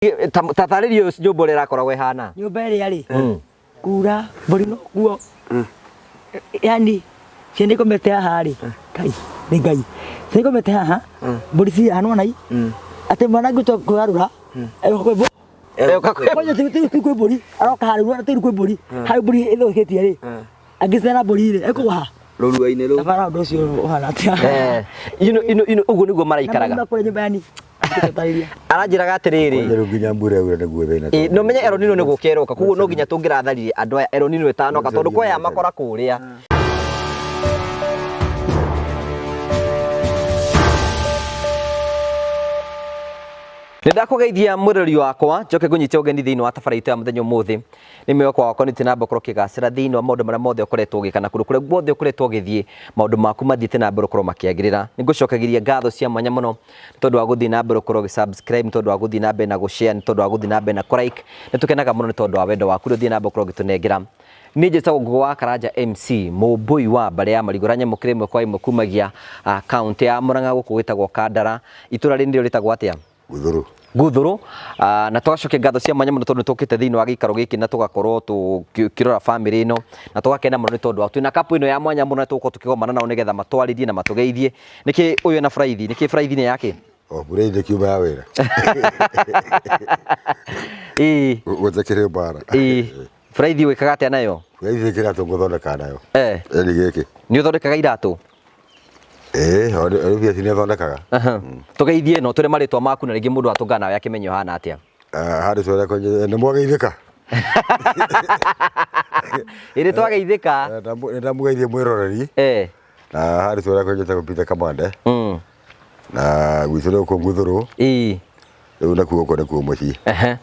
Ta tarĩrio nyũmba ũrĩa ĩrakoragwo ĩhana. Nyũmba ĩrĩa rĩ kura mbũri no kuo, yani ciana ikomete haha rĩ, Ngai nĩ Ngai, ciana ikomete haha, mbũri ci haha, nĩwona i atĩ mwana angĩtua kwĩgarũra agoka kwĩ Egoka kwĩ kwanja ti kwĩ mbũri, aroka harĩa ũguo, ti kwĩ mbũri harĩa mbũri ĩthũkĩtie rĩ, angĩcera na mbũri rĩ, ekũgwa haha. Rũrua-inĩ rũu. Tabara ũndũ ũcio ũhana atĩa? You know, ũguo nĩguo maraikaraga. Na kũrĩa nyũmba yani ndĩgũtarĩria. Aranjĩraga atĩrĩrĩ, Rĩu nginya mbura yaura nĩguo thĩna. Ĩ, no menye El Nino nĩ gũka ĩroka, koguo no nginya tũngĩratharirie andũ aya El Nino ĩtanoka, tondũ kwaya makora kũrĩa. Nĩ ndakũgeithia mwĩrori wakwa, njoke ngũnyite ũgeni thĩinĩ wa tabara itũ ya mũthenya ũmũthĩ. Nĩ mwĩhoko wakwa nĩ na mbere ũkĩgacĩra thĩinĩ wa maũndũ marĩa mothe ũkoretwo ũgĩka na kũndũ kũrĩa guothe ũkoretwo ũgĩthiĩ, maũndũ maku mathiĩte na mbere gũkorwo makĩagĩrĩra. Nĩ ngũcokagĩria ngatho cia mwanya mũno nĩ tondũ wa gũthiĩ na mbere gũkorwo ũgĩ-subscribe, nĩ tondũ wa gũthiĩ na mbere na gũ-share, nĩ tondũ wa gũthiĩ na mbere na kũ-like. Nĩ tũkenaga mũno nĩ tondũ wa wendo waku ũrĩa ũthiĩ na mbere gũkorwo ũgĩtũnengera. Niĩ njĩtagwo Ngũgũ wa Karanja MC, mũmbũi wa mbarĩ ya Marigũ nyamũkĩra ĩmwe kwa ĩmwe kumagia kaunti ya Murang'a, gũkũ gwĩtagwo Kandara. Itũra rĩrĩ nĩrĩo rĩtagwo atĩa? Guthuru. Guthuru. Na tũgacokia ngatho cia mwanya mũno tondũ nĩ tũkĩte thĩinĩ wa gĩikaro gĩkĩ na tũgakorwo tũkĩrora bamĩrĩ ĩno na tũgakena mũno nĩ tondũ wa twĩna couple ĩno ya mwanya mũno, na tũgũkorwo tũkĩgomana nao nĩgetha matwarĩrie na matũgeithie. Nĩkĩ ũyũ ena buraithi? Nĩkĩ buraithi nĩ yake? O buraithi kiuma ya wĩra. Ĩĩ. Gũtakĩrĩ mbara. Ĩĩ, buraithi wĩkaga atĩa nayo? Buraithi kĩratũ ngũthondeka nayo. Ĩni gĩkĩ. Nĩ ũthondekaga iratũ? Ĩĩ, o rĩu nĩ thondekaga. Aha. Tũgeithie no tũrĩ marĩtwa maku na rĩngĩ mũndũ atũngana nawe akĩmenye ũhana atĩa. Harĩ tũrĩa kwenye nĩ mwageithĩka. Ĩrĩ twageithĩka. Nĩ ndamũgeithie mwĩroreri. Na harĩ tũrĩa kwenye tagwo Peter Kamande. Na gwitũ nĩ gũkũ Nguthũrũ. Rĩu nakuo gũkũ nĩkuo mũciĩ.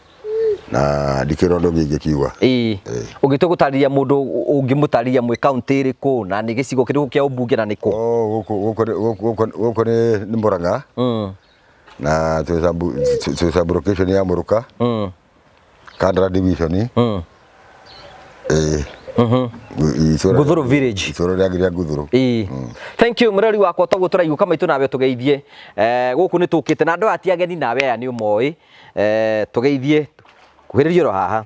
Na ndikĩrĩ ũndũ ũngĩ ingĩkiuga. Ĩĩ. Ũngĩtua gũtarĩria mũndũ, ũngĩmũtarĩria mwĩ kaunti ĩrĩkũ na nĩ gĩcigo kĩrĩkũ kĩa ũmbunge na nĩkũ? Oh, gũkũ nĩ Murang'a. Na twĩ sub location ya Muruka. Kandara division. Ĩĩ. Nguthuru village. Itũra rĩa Nguthuru. Ĩĩ. Thank you mũrori wakwa, toguo tũraigua kamaitũ nawe tũgeithie. Gũkũ nĩ tũkĩte na andũ aya ti ageni nawe, aya nĩ ũmoĩ. Tũgeithie, kuhĩrĩria oro haha.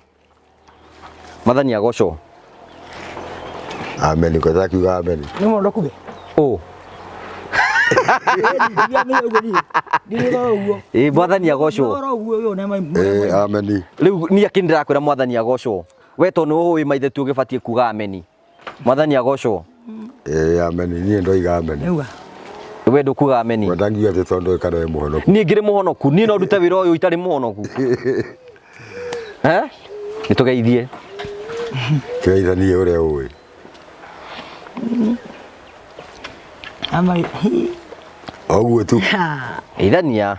Mwathani agocwo. Amen, kwa kiuga amen. Nĩ mũndũ kube. Ũ. Ndiũgoro ũguo. Ĩĩ, Mwathani agocwo. Ndiũgoro ũguo ũyũ nĩ Ĩĩ, amen. Rĩu niĩ akĩ ndĩrakwĩra Mwathani agocwo. We tondũ nĩ ũĩ maithe tu ũgĩbatiĩ kuga ameni. Mwathani agocwo. Ĩĩ, amen, niĩ ndoiga amen. Nĩuga. We ndũkuga ameni. Wenda ngiuga atĩ tondũ kana wĩ mũhonoku. Niĩ ngĩrĩ mũhonoku? Niĩ no ndute wĩra ũyũ itarĩ mũhonoku? Eh? Nĩ tũgeithie. Kĩgeithanie ũrĩa ũĩ. Ama. Oguo tu. Geithania.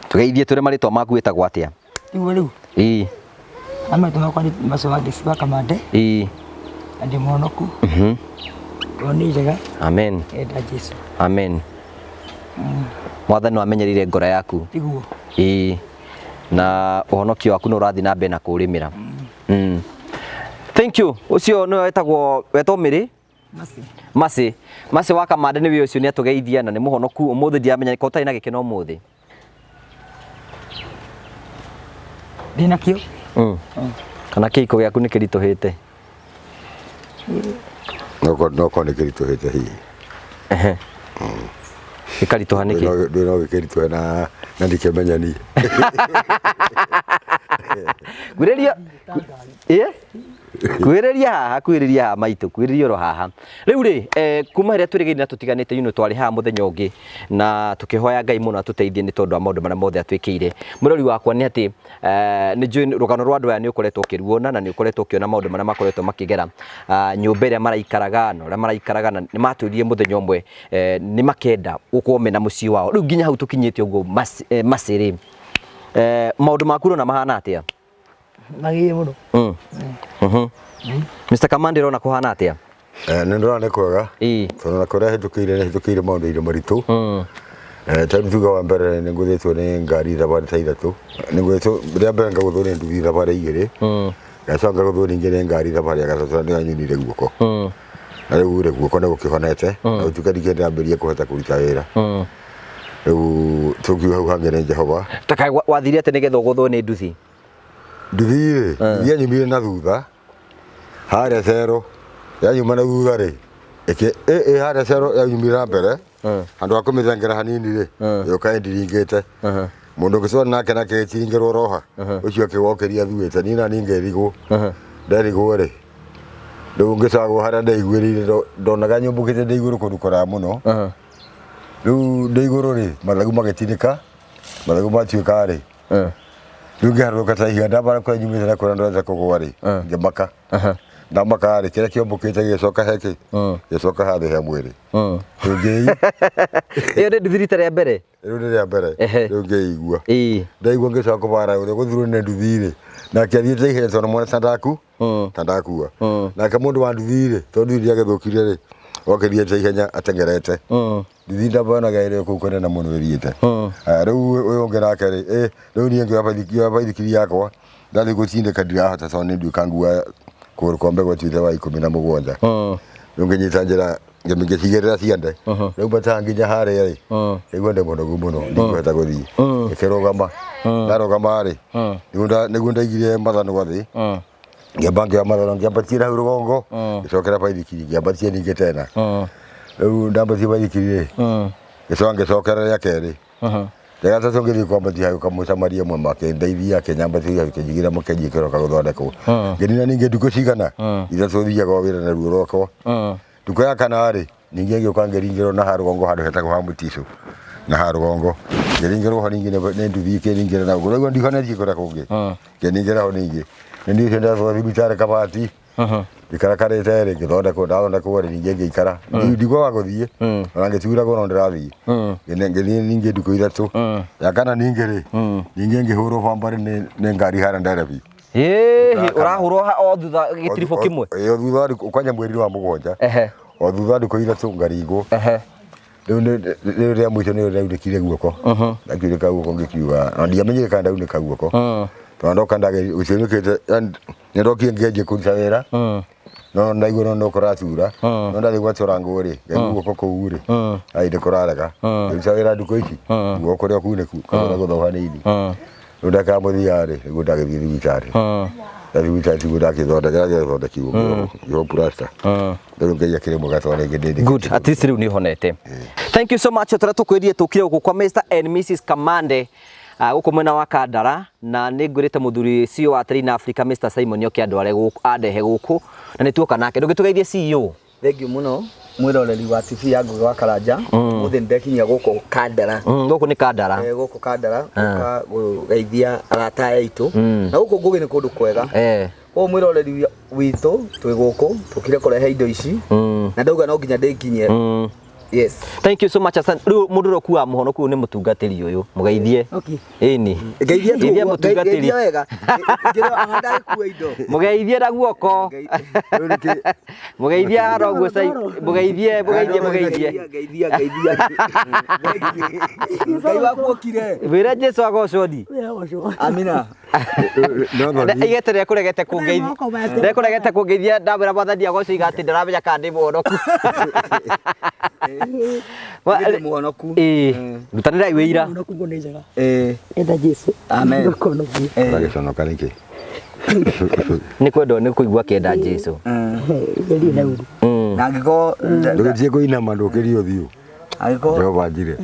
Tũgeithie tũrĩ marĩtwa maku, wĩtagwo atĩa? Rĩu rĩu. Ĩĩ. Ama tũmakwa nĩ macio wa Ngĩci wa Kamande. Na ndĩ mũhonoku. Ngoro nĩ njega. Amen. Enda Jesu. Amen. Mwathani wamenyereire ngoro yaku. Tiguo. Ĩĩ. Na ũhonokio waku nĩ ũrathiĩ na mbere na kũũrĩmĩra. Thank you. Ũcio nĩwe wetagwo wetwo Mĩrĩ? Masi. Masi. Masi wa Kamande nĩwe ũcio, nĩ atũgeithia na nĩ mũhonoku ũmũthĩ. Ndiramenya ko ũtarĩ na gĩkeno ũmũthĩ. Ndĩ nakĩo. Kana kĩhiko gĩaku nĩ kĩritũhĩte? No korwo nĩ kĩritũhĩte hihi. Ehe. Gĩkaritũha nĩkĩ? Ndĩ no gĩkĩritũhe na ndikĩmenya niĩ. Ngwĩrĩria ĩ kwĩrĩria haha, kwĩrĩria haha maitũ, kwĩrĩria oro haha. Rĩu rĩ, kuma rĩrĩa twĩrĩgĩire na tũtiganĩte twarĩ haha mũthenya ũngĩ na tũkĩhoya Ngai mũno atũteithie nĩ tondũ wa maũndũ marĩa mothe atwĩkĩire. Mũrori wakwa, nĩ atĩ nĩ njũĩ rũgano rwa andũ aya nĩ ũkoretwo ũkĩruona na nĩ ũkoretwo ũkĩona maũndũ marĩa makoretwo makĩgera, nyũmba ĩrĩa maraikaraga na ũrĩa maraikaraga, na nĩ matwĩrire mũthenya ũmwe nĩ makenda gũkorwo mena mũciĩ wao. Rĩu nginya hau tũkinyĩte ũguo, macĩ rĩ, maũndũ maku ũrona mahana atĩa? Magĩrĩire mũno. Mr. Kamande, ũrona kũhana atĩa? Nĩ ndĩrona nĩ kwega. Tondũ na kũrĩa hĩtũkĩire nĩ hĩtũkĩire maũndũ-inĩ maritũ. Ta rĩu tuge wa mbere nĩ ngũthĩtwo nĩ ngari thabarĩ ta ithatũ. Nĩ ngũthĩtwo rĩa mbere ngagũthwo nĩ nduthi thabarĩ igĩrĩ. Ngacoka ngagũthwo ningĩ nĩ ngari thabarĩ ya gatatũ na nĩyo yanyunire guoko. Na rĩu rĩ, guoko nĩ gũkĩhonete na gũtuĩka ndikĩndĩ ndambĩrĩrie kũhota kũruta wĩra. Rĩu Tũkiuga hau hangĩ nĩ Jehova. Taka wathire atĩ nĩgetha ũgũthwo nĩ nduthi? Nduthi rĩ, nduthi yanyumire na thutha harĩa cero, yanyuma na thutha rĩ, ĩkĩ ĩ ĩ harĩa cero yanyumire na mbere, handũ ha kũmĩthengera hanini rĩ, ĩgĩũka ĩndiringĩte. Mũndũ ũngĩ nake nake agĩtiringĩrwo roha, ũcio akĩgokĩria thuĩte, niĩ nani ngĩrigwo. Nderigwo rĩ, rĩu ngĩcagwo harĩa ndeiguĩrĩire, ndonaga nyũmbũkĩte ndĩ igũrũ kũndũ kũraya mũno. Rĩu ndĩ igũrũ rĩ, mathagu magĩtinĩka, mathagu matuĩka rĩ, rĩu ngĩharũrũka ta ihiga, ndambara kũrĩa nyumĩte na kũrĩa ndorete kũgũa rĩ, ngĩmaka. Ndamaka rĩ, kĩrĩa kĩombũkĩte gĩgĩcoka he kĩ? Gĩgĩcoka handũ he mwĩrĩ. Rĩu ngĩi Ĩyo nĩ nduthi rita rĩa mbere? Rĩu nĩ rĩa mbere. Ehe. Rĩu ngĩigua. Ĩĩ. Ndaigua ngĩcoka kũbara ũrĩa gũthirwo nĩ nduthi rĩ, nake athiĩte ihenya tondũ mwana ta ndaku ta ndakua. Nake mũndũ wa nduthi rĩ, tondũ nduthi ndiagĩthũkire rĩ, okĩthiĩte ihenya ateng'erete. Nduthi ndambonaga ĩrĩ kũu kũnene mũno ĩthiĩte. Aya, rĩu ũyũ ũngĩ nake rĩ, ĩ, rĩu niĩ ngĩoya baithikiri yakwa, ndathiĩ gũtindĩka ndirahota tondũ nĩ nduĩka ngua kũgũrũ kwa mbere gwatuĩte wa 17. Rĩu ngĩnyita njĩra ngĩcigĩrĩra ciande. Rĩu mbataga nginya harĩa rĩ, ngaigua ndĩ mũnogu mũno, ndingĩhota gũthiĩ. Ngĩkĩrũgama. Ndarũgama rĩ, nĩguo ndaigire mathanwa thĩ. Ngĩamba ngĩoya mathanwa ngĩambatia hau rũgongo, ngĩcokera baithikiri, ngĩambatia ningĩ tena. Rĩu ndambatia baithikiri rĩ, ngĩcoka ngĩcokera rĩa kerĩ. Rĩa gatatũ ngĩthiĩ kwambatia hau kamũcamaria ũmwe makĩndeithia akĩnyambatĩria akĩnjigĩra mũkenji kĩroka gũthondekwo. Ngĩnina ningĩ ndukũ cigana ithatũ thiaga o wĩra na ruo rwakwa. Ndukũ ya kana rĩ, ningĩ ngĩũka ngĩringĩrwo na haha rũgongo handũ hetagwo ha mũticũ na haha rũgongo ngĩringĩrwo ho ningĩ nĩ nduthi ĩkĩningĩra na gũkũ rĩu ndihonetie kũrĩa kũngĩ ngĩningĩra ho ningĩ nĩ niĩ ũcio ndatwarwo thibitarĩ Kabati ngĩikara karĩte rĩ ngĩthondekwo ndathondekwo rĩ ningĩ ngĩikara ndigwaga gũthiĩ ona ngĩturagwo no ndĩrathiĩ. Ngĩthiĩ ningĩ ndukũ ithatũ ya kana ningĩ rĩ ningĩ ngĩhũrwo bambarĩ nĩ ngari harĩa Nderebi. Ĩĩ, ũrahũrwo o thutha gĩtiribũ kĩmwe? Ĩĩ, o thutha wa kwanja mweri wa 7. Ehe. O thutha wa ndukũ ithatũ ngaringwo. Ehe. Rĩu rĩu rĩa mũico nĩrĩo rĩaunĩkire guoko. Ndakiunĩka guoko ngĩkiuga na ndiamenyire kana ndaunĩka guoko. Tondũ ndoka gũtiunĩkĩte, yani nĩ ndokire ngĩanjia kũruta wĩra. No ndaigua no no kũratura. No ndathiĩ gwatũra ngũ rĩ, ngaigua guoko kũu rĩ, ai nĩ kũrarega. Ngĩruta wĩra ndukũ ici, guoko kũrĩa kunĩku, kagũra gũthoha nĩ ithi. Rĩu ndagĩka ya mũthia rĩ, nĩguo ndagĩthiĩ thibitarĩ. Ndathiĩ thibitarĩ tiguo ndakĩthondeka, ndagĩthondekirwo ngĩohwo plaster. Rĩu Ngai akĩrĩ mwega tondũ rĩngĩ ndĩ Good, at least rĩu nĩ ũhonete. Thank you so much. Tũrĩa tũkwĩrire tũkire gũkũ kwa Mr and Mrs Kamande gũkũ mwena wa Kandara, na nĩ ngwĩrĩte mũthuri CEO wa Train Africa Mr Simon oke andware gũkũ, andehe gũkũ, na nĩ tuoka nake. Ndũngĩtũgeithie CEO? Thank you mũno mwĩroreri wa TV ya Ngugi wa Karanja. Ũmũthĩ nĩndekinyia gũkũ Kandara. Gũkũ nĩ Kandara. Gũkũ Kandara gũka gũgeithia arata aya aitũ. Na gũkũ Ngugi nĩ kũndũ kwega. Koguo mwĩroreri witũ twĩ gũkũ tũkire kũrehe indo ici. Na ndauga no nginya ndĩkinyie. Yes. Thank you so much. Asante. Rĩu mũndũ ũrĩa ũkuaga mũhonoku ũyũ nĩ mũtungatĩri ũyũ. Mũgeithie. Okay. Ĩni. Ngeithia tu Geithia ũguo, mũtungatĩri. ngeithia wega. Ngĩrwo ona ndagĩkua indo. Mũgeithie na guoko. Mũgeithie haro ũguo sai. Mũgeithie, mũgeithie, mũgeithie. Ngeithia, ngeithia. Ngai waku okire. Wĩre Jesu agocwo ni. Amina. Aigete rĩekũregete kũngeithia. Rĩekũregete kũngeithia ndamwĩra mwathani agocwo iga atĩ ndaramenya kana ndĩ mũhonoku. Ndĩ mũhonoku. Ĩĩ. Rutanĩrai wĩira. Mũhonoku nguo nĩ njega. Ĩĩ. Enda Jesu. Amen. Ũkonokie. Ũragĩconoka nĩkĩ? Nĩ kwendwo nĩ kũigua akĩenda Jesu. Gerie na uru. Na angĩkorwo Ndũgĩthiĩ kũinama ndũkĩrie ũthiũ. angĩkorwo Jehova njire.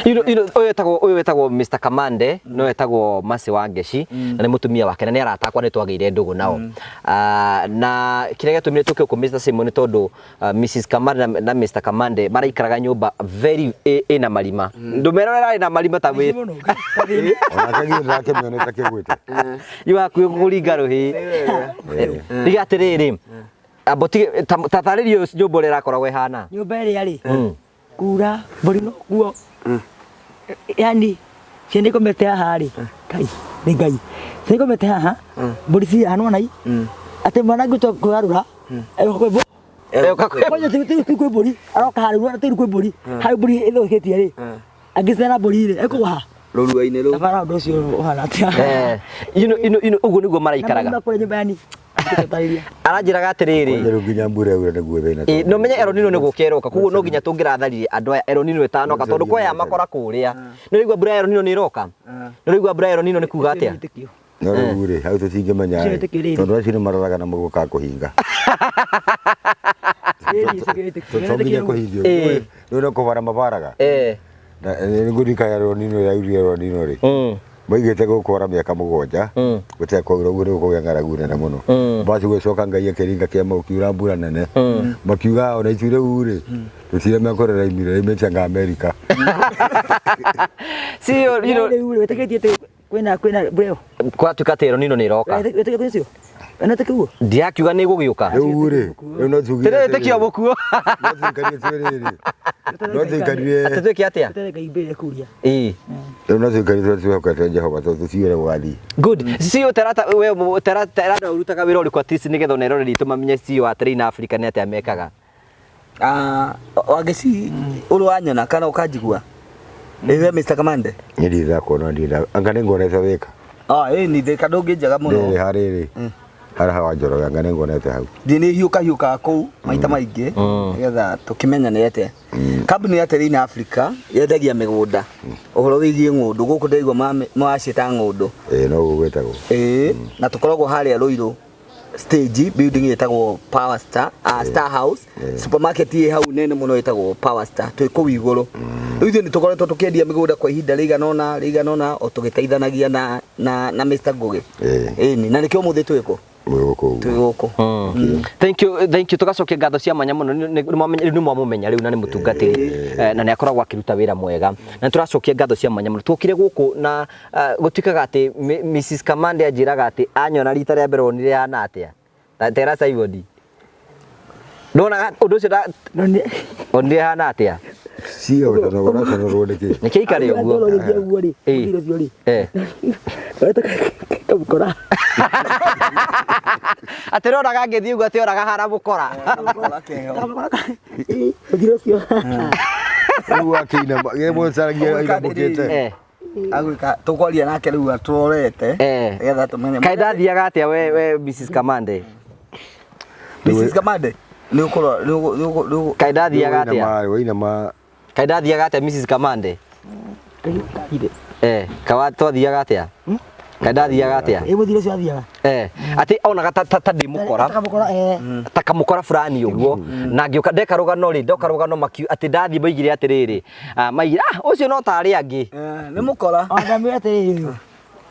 Ũyũ wetagwo Mr Kamande, no wetagwo Mercy wa Ngeci, na nĩ mũtumia wake na nĩ arata akwa nĩ twagĩire ndũgũ nao. Na kĩrĩa gĩatũmire tũke gũkũ Mr Simon nĩ tondũ Mrs Kamande na Mr Kamande maraikaraga nyũmba very ĩna marima. Ndũmerorera ĩna marima ta wĩ. Onake githĩ ndakĩmĩonete kĩgwĩte. Iwakuĩ kũringa rũhĩ. Tiga atĩrĩrĩ, amba ta tarĩria nyũmba ũrĩa ĩrakoragwo ĩhana. Nyũmba ĩrĩa rĩ, kura mbũri no kuo. Yani ciana ikomete haha rĩ, Ngai nĩ Ngai. Ciana ikomete haha, mbũri ci haha nĩwona i? Atĩ mwana angĩtua kwĩgarũra, egũka kwĩ mbũri. Egũka kwĩ Kwanja ti kwĩ mbũri, aroka harĩa, ti kwĩ mbũri. Harĩa mbũri ĩthũkĩtie rĩ, angĩcera mbũri rĩ, ekũgwa haha. Rũrua-inĩ rũu. Tabara ũndũ ũcio ũhana atĩa? Eh, you know, ũguo nĩguo maraikaraga. Na kũrĩa nyũmba yani ngĩtarĩria. Aranjĩraga atĩrĩrĩ, Kwanja rĩu nginya mbura yaura nĩguo thĩna. Ĩ, no menye El Nino nĩ gũka ĩroka, koguo no nginya tũngĩratharirie andũ aya El Nino ĩtanoka, tondũ kwaya makora kũrĩa. Nĩ ũraigua mbura ya El Nino nĩ ĩroka? Nĩ ũraigua mbura ya El Nino nĩ kuga atĩa? Wĩtĩkio. No rĩu rĩ, hau tũtingĩmenya Ũcio rĩ, wĩtĩkio rĩrĩ. tondũ acio nĩ maroraga na mũgũka kũhinga. Rĩrĩ, ũcio wĩtĩkio. To nginya kũhingio. Ĩ. Rĩu no kũbara mabaraga. Eh. Na nĩ ngũririkana El Nino yaurire El Nino rĩ. Maigĩte gũkwara mĩaka 7 gũtekwaura ũguo nĩ gũkũgĩa ng'aragu nene mũno. Basi gũgĩcoka Ngai akĩringa kĩama gũkiura mbura nene. Makiuga ona ithuĩ rĩu rĩ, tũtiremea kũrera imire rimĩte anga Amerika. See, you know, Rĩu rĩ, wĩtĩkĩtie atĩ kwĩna kwĩna mbura ĩyo? Kwatuĩka atĩ El Nino nĩ ĩroka. Wĩtĩkĩtie ũcio? Wĩtĩkĩtie ũguo? Ndirakiuga nĩ ĩgũgĩũka. Rĩu rĩ, rĩu no tugire Tĩrĩtĩkio mũkuo. No tuikarie twĩrĩrĩ. No tuikarie Atĩ twĩke atĩa? Weterere Ngai mbere ĩkuria. Ĩĩ. Rĩu no tuikarie twĩhokete Jehova tondũ tũtiũĩ ũrĩa gũgathiĩ. Good. CEO Terata, we Terata ũrutaga wĩra ũrĩkũ at least nĩgetha ona eroreri aitũ mamenye CEO wa Train Africa nĩ atĩa mekaga? Ah, Wangeci ũrĩ wanyona kana ũkanjigua? Ĩwe Mr. Kamande. Niĩ ndirĩ ndakuona ndirĩ nda anga nĩ nguonete wĩka. Ah, ĩ ni thĩka ndũngĩnjaga mũno. Rĩrĩ harĩrĩ. Harĩa hawa Njoroge anga nĩ nguonete hau. Thiĩ nĩ hiũka hiũkaga kũu maita maingĩ nĩgetha tũkĩmenyane atĩa. Kambuni ya Terrain Africa yendagia mĩgũnda. Ũhoro wĩgiĩ ng'ũndũ gũkũ ndĩraigua maraciĩta ng'ũndũ. Ĩĩ no ũguo gwĩtagwo. Ĩĩ, na tũkoragwo harĩa Ruiru stage building ĩtagwo Power Star, Star House. Supermarket ĩ hau nene mũno ĩtagwo Power Star, twĩ kũu igũrũ. Rĩu ithuĩ nĩ tũkoretwo tũkĩendia mĩgũnda kwa ihinda rĩigana ũna rĩigana ũna o tũgĩteithanagia na na na Mr. Ngugi. Ĩni, na nĩkĩo ũmũthĩ twĩ kũ? Mwĩ gũkũ ũguo. Twĩ gũkũ. Thank you, thank you. Tugacokia ngatho cia mwanya mũno. Rĩu nĩ mwamũmenya rĩu na nĩ mũtungatĩri na nĩ akoragwo akĩruta wĩra mwega. Na tũracokia ngatho cia mwanya mũno. Tuokire gũkũ na gũtuĩkaga atĩ Mrs. Kamande anjĩraga atĩ anyona rita rĩa mbere onire hana atĩa. Ta tera Simon. Ndonaga ũndũ ũcio onire hana atĩa. Cio ũraconorwo nĩkĩ? Nĩkĩ ikare ũguo? Ũguo ũguo rĩ, Ĩĩ. ũthire ũcio rĩ. Eh. Kamũkora. Atĩ roraga ngĩthiĩ ũguo atĩ oraga hara mũkora. Kamũkora. Ĩĩ, ũthire ũcio. Rĩu akĩinama, gĩ mũcaragia ainamũkĩte. Eh. Agwĩka tũkwaria nake rĩu atũrorete Eh. nĩgetha tũmenye. Kaĩ ndathiaga atĩa we Mrs. Kamande? Mrs. Kamande nĩ ũkũrora nĩ ũgũ- nĩ ũgũ- nĩ ũgũ- Kaĩ ndathiaga atĩa? Wainama, wainama Kaĩ ndathiaga atĩa Mrs. Kamande? Kaire. Eh, kawa twathiaga atĩa? Kaĩ ndathiaga atĩa? Ĩĩ mũthire ũcio athiaga. Eh, atĩ onaga ta ta ta ndĩ mũkora. Kamũkora eh. Ta kamũkora fulani ũguo na ngĩũka ndeka rũgano rĩ ndoka rũgano makiu atĩ ndathiĩ maigire atĩrĩrĩ, maigire ah ũcio no tarĩ angĩ. Eh, nĩ mũkora. Ona ndamwĩra atĩrĩrĩ ũyũ.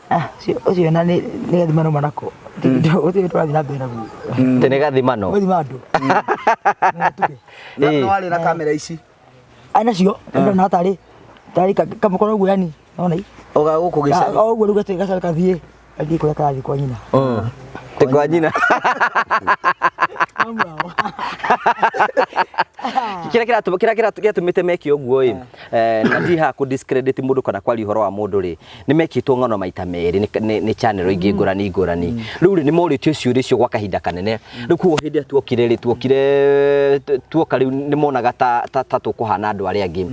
Ah, ũcio na nĩ nĩ gathimano manako. Ũcio tũrathiĩ na mbere naguo. Atĩ nĩ gathimano. Gũthima andũ. Na Ĩĩ. warĩ na kamera ici. Ai nacio, ndona tarĩ tarĩ kamũkora ũguo yani, nona i. Oga gũkũ gĩcagi. O ũguo rĩu gacoka gathiĩ gathiĩ kũrĩa karathiĩ kwa nyina. Ti kwa nyina. Kĩrĩa kĩratũma kĩrĩa kĩratũmĩte meke ũguo ĩ, na ndirĩ haha kũ discredit mũndũ kana kwaria ũhoro wa mũndũ rĩ, nĩ mekĩtwo ng'ano maita merĩ nĩ channel ingĩ ngũrani ngũrani. Rĩu rĩ nĩ morĩtio ciũria icio gwa kahinda kanene. Rĩu koguo hĩndĩ ĩrĩa tuokire rĩ, tuokire tuoka rĩu nĩ monaga ta ta ta tũkũhana andũ arĩa angĩ.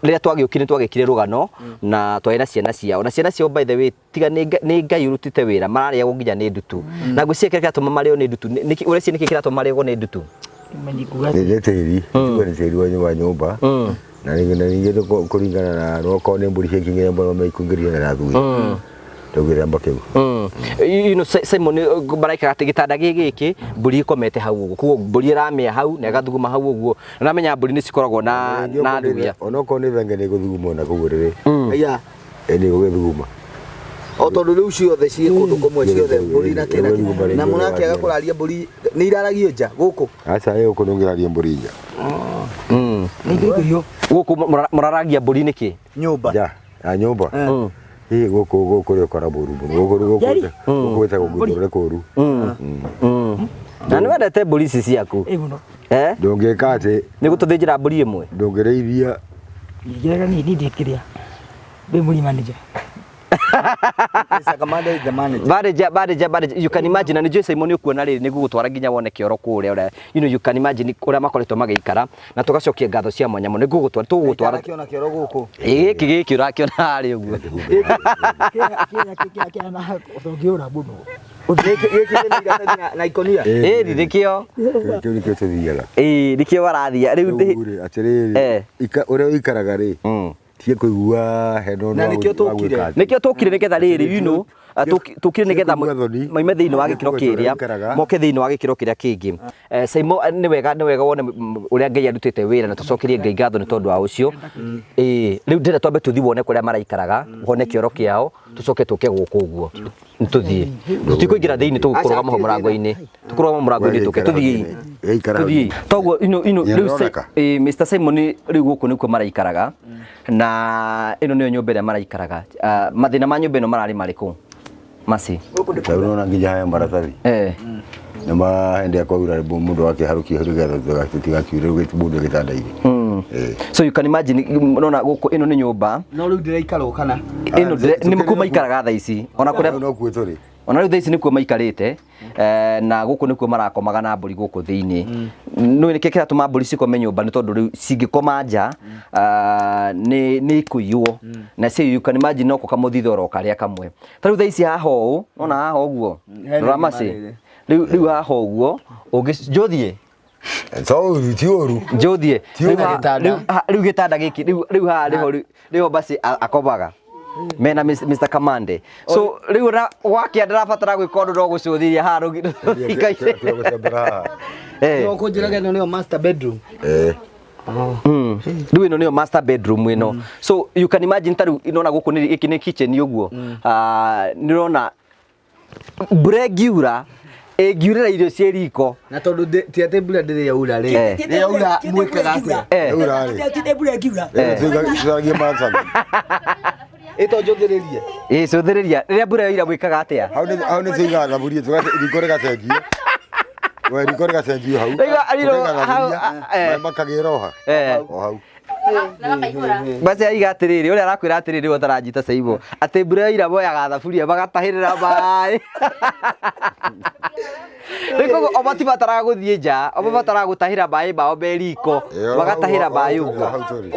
Rĩrĩa twagĩũkire nĩ twagĩkire rũgano na twarĩ na ciana ciao. Na ciana ciao by the way tiga nĩ Ngai ũrutĩte wĩra mararĩagwo nginya nĩ ndutu. Na ngwĩciria kĩrĩa kĩratũma marĩo nĩ ndutu, ũreciria nĩkĩ kĩratũma marĩagwo nĩ ndutu? Nĩ tĩri, tuge nĩ tĩri wa nyũmba. Na rĩngĩ na rĩngĩ nĩ kũringana na okorwo nĩ mbũri ciakinyire mbũri maikũingĩria na thuya. Rĩu gĩthemba kĩu. You know, Simon maraikaga atĩ gĩtanda gĩ gĩkĩ mbũri ĩkomete hau ũguo, koguo mbũri ĩramĩa hau na ĩgathuguma hau ũguo. Na ũramenya mbũri nĩ cikoragwo na na thuya. Onokorwo nĩ thenge nĩ ĩgũthuguma ona kũu ũrĩrĩ. Aya. Ĩ nĩ ĩgũgĩthuguma. O tondũ rĩu ciothe ciĩ kũndũ kũmwe ciothe mbũri na kĩna Ĩgũthuguma na rĩngĩ mũrakĩaga ĩraria. kũraria mbũri nĩ iraragio nja gũkũ. Aca ĩ gũkũ ndũngĩraria mbũri nja. Nĩ ikũiyũ. Gũkũ mũraragia mbũri nĩkĩ? Nyũmba. Nja ya nyũmba. Hihi gũkũ gũkũ rĩ ũkora mbũru mũno. Gũkũ gũkũ Njeri. gũkũ gwĩtagwo ngũthũre kũru. Na nĩ wendete mbũri ici ciaku? Ĩ mũno. Eh? Ndũngĩka atĩ Nĩ gũtũthĩnjĩra mbũri ĩmwe? ndũngĩrĩithia Njĩraga niĩ ndikĩrĩa. Ndĩ mũri manager. Mr. Kamande is the manager. Manager, manager, manager. You can imagine na nĩ njũĩ Simon ũkuona rĩrĩ nĩ gũgũtwara nginya wone kĩoro kũrĩa ũrĩa you know you can imagine ũrĩa makoretwo magĩikara na tũgacokia ngatho cia mwanya mũno nĩ ngũgũtwara tũgũgũtwara Kĩona kĩoro gũkũ. Ĩ, gĩkĩ gĩkĩ ũrakĩona harĩa ũguo. Kĩrĩa kĩana ũtũngĩũra mũno. Gĩkĩ gĩkĩ kĩna iratathi na ikonia. Ĩni nĩkĩo. Kĩu nĩkĩo tũthiaga. Ĩĩ nĩkĩo warathiĩ rĩu Rĩu rĩ, atĩrĩrĩ, Eh. ũrĩa ũikaraga rĩ, tiga kũigua hena ũndũ Na nĩkĩo wa tũkire. gwĩka atĩ. Nĩkĩo tũkire nĩgetha rĩrĩ you know tũkire nĩgetha Kũigua thoni. maime thĩinĩ wa gĩkĩro Kũigua kĩrĩa ũikaraga. moke thĩinĩ wa gĩkĩro kĩrĩa kĩngĩ. Simon nĩ wega wone ũrĩa Ngai arutĩte wĩra na tũcokerie Ngai ngatho nĩ tondũ wa ũcio. Ĩĩ rĩu ndĩrenda twambe tũthiĩ wone kũrĩa maraikaraga wone kĩoro kĩao tũcoke tũke gũkũ ũguo. Nĩtũthiĩ. Tũtikũingĩra thĩinĩ tũkũrũgama hau mũrango-inĩ. Tũkũrũgama mũrango-inĩ tũke tũthiĩ. Gĩikara hau. Tũthiĩ. Toguo ino ino Nĩ rĩu ũroneka? Mr Simon rĩu gũkũ nĩkuo maraikaraga na ĩno nĩyo nyũmba ĩrĩa maraikaraga. Mathĩna ma nyũmba ĩno mararĩ marĩkũ? Masi. Ta ũrona nginya haya maratathi. Nĩ mahĩndĩ kwaura mũndũ akĩharũkia nĩgetha tũtigakiure mũndũ gĩtanda-inĩ. So you can imagine nona gũkũ ĩno nĩ nyũmba No rĩu ndĩraikara kana. ĩno nĩ kuo maikaraga thaa ici ona kũrĩa No kuo tũrĩ. Ona rĩu thaa ici nĩkuo maikarĩte na gũkũ nĩkuo marakomaga na mbũri gũkũ thĩinĩ. Nĩ nĩkĩ kĩratũma mbũri cikome nyũmba nĩ tondũ rĩu cingĩkoma nja nĩ ikũiywo na cio you can imagine no kamũthitho oro karĩa kamwe. Ta rĩu thaa ici haha ũũ nona haha ũguo Hena rora maci irima rĩrĩ. Rĩu haha ũguo ũngĩ njũthiĩ To ti ũru. Njũthiĩ Ti ũru. Rĩu gĩtanda gĩkĩ rĩu haha nĩho basi akomaga mena Mr Kamande. So rĩu ona gwakĩa ndarabatara gwĩka ũndũ no gũcũthĩria haha rũgikaire. Gũcembera haha. No kũnjĩraga ĩno nĩyo master bedroom. Rĩu ĩno nĩyo master bedroom ĩno. So you can imagine ta rĩu ĩnona gũkũ nĩ gĩkĩ nĩ kitchen ũguo. Nĩ ũrona mbura ĩngiura ĩngiurĩra irio ciĩ riko. Na tondũ ti atĩ mbura ndĩrĩ yaura rĩ. Rĩrĩa yaura mwĩkaga atĩa? Yaura rĩ. Ti mbura ĩngiura. Tũtharagie maratathi. Ĩto njũthĩrĩrie. Ĩ cũthĩrĩria rĩrĩa mbura yoira mwĩkaga atĩa? Hau nĩ tũigaga thaburia riko rĩgacenjio. We riko rĩgacenjio hau. Rĩu, Tũkaiga hau, thaburia, maĩ makagĩra o ha. O hau. Basi aiga atĩrĩrĩ ũrĩa arakwĩra atĩrĩrĩ we ũtaranjita Saibo atĩ mbura yoira moyaga thaburia magatahĩrĩra maĩ. Rĩu koguo o matibataraga gũthiĩ nja o mabataraga gũtahĩra maĩ mao me riko magatahĩra maĩ ũguo. Hau tũrĩ.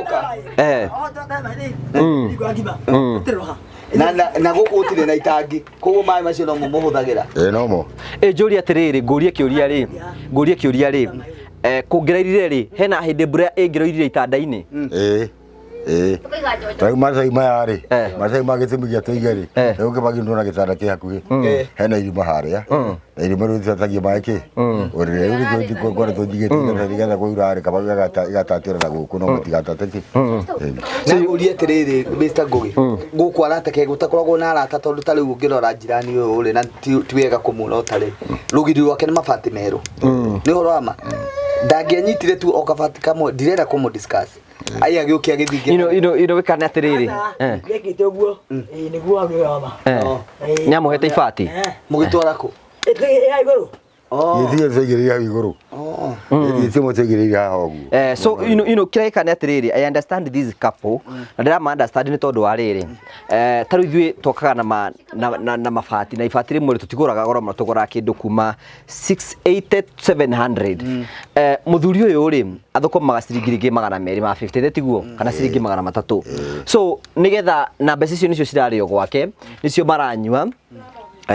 Na na gũkũ gũtirĩ na itangi. Koguo maĩ macio no mo mũhũthagĩra. Ĩ no mo. Ĩ njũrie atĩrĩrĩ ngũrie kĩũria rĩ ngũrie kĩũria rĩ kũngĩrairire rĩ hena hĩndĩ mbura ĩngĩroirire itanda-inĩ? Ĩ. Ĩ. Rĩu maratathi maya rĩ, maratathi ma gĩtũmi gĩa tũige rĩ, rĩu kĩbagi ndona gĩtanda kĩ hakuhĩ, hena irima harĩa, na irima rĩu rĩtatagia maĩ kĩ, ũrĩrĩ rĩu nĩkĩo ngoretwo njigĩte iratathi nĩgetha kwaura rĩ, kaba igatatĩra na gũkũ no matigatate kĩ. Na ngũrie atĩrĩrĩ Mr. Ngugi, gũkũ arata ke gũtakoragwo na arata tondũ ta rĩu ũngĩrora njirani ũyũ rĩ na ti wega kũmuona ũtarĩ. Rũgiri rwake nĩ mabati merũ. Nĩ ũhoro wa ma. Ndangĩanyitire tu o kabati kamwe ndirenda kũmũ discuss. Ai agĩũkia gĩthingi. You know wĩkane atĩrĩrĩ. Gekĩte ũguo nĩguo hau nĩwe wa ma. Nĩ amũhete ibati? Mũgĩtwara kũ? Ĩĩ igũrũ. Gĩthie tũigĩrĩire hau igũrũ. Gĩthie timo tũigĩrĩire haha ũguo. So you know kĩrĩa nĩ atĩrĩrĩ I understand this couple na ndĩrama understand nĩ tondũ wa rĩrĩ ta rĩu ithuĩ twakaga na mabati na ibati rĩmwe tũtigũraga goro mũno tũgũraga kĩndũ kuma 680 700. Mũthuri ũyũ rĩ athũkũmaga ciringi rĩngĩ 250 thĩ tiguo kana ciringi 300. So nĩgetha na mbeca icio nĩcio cirarĩo gwake nĩcio maranyua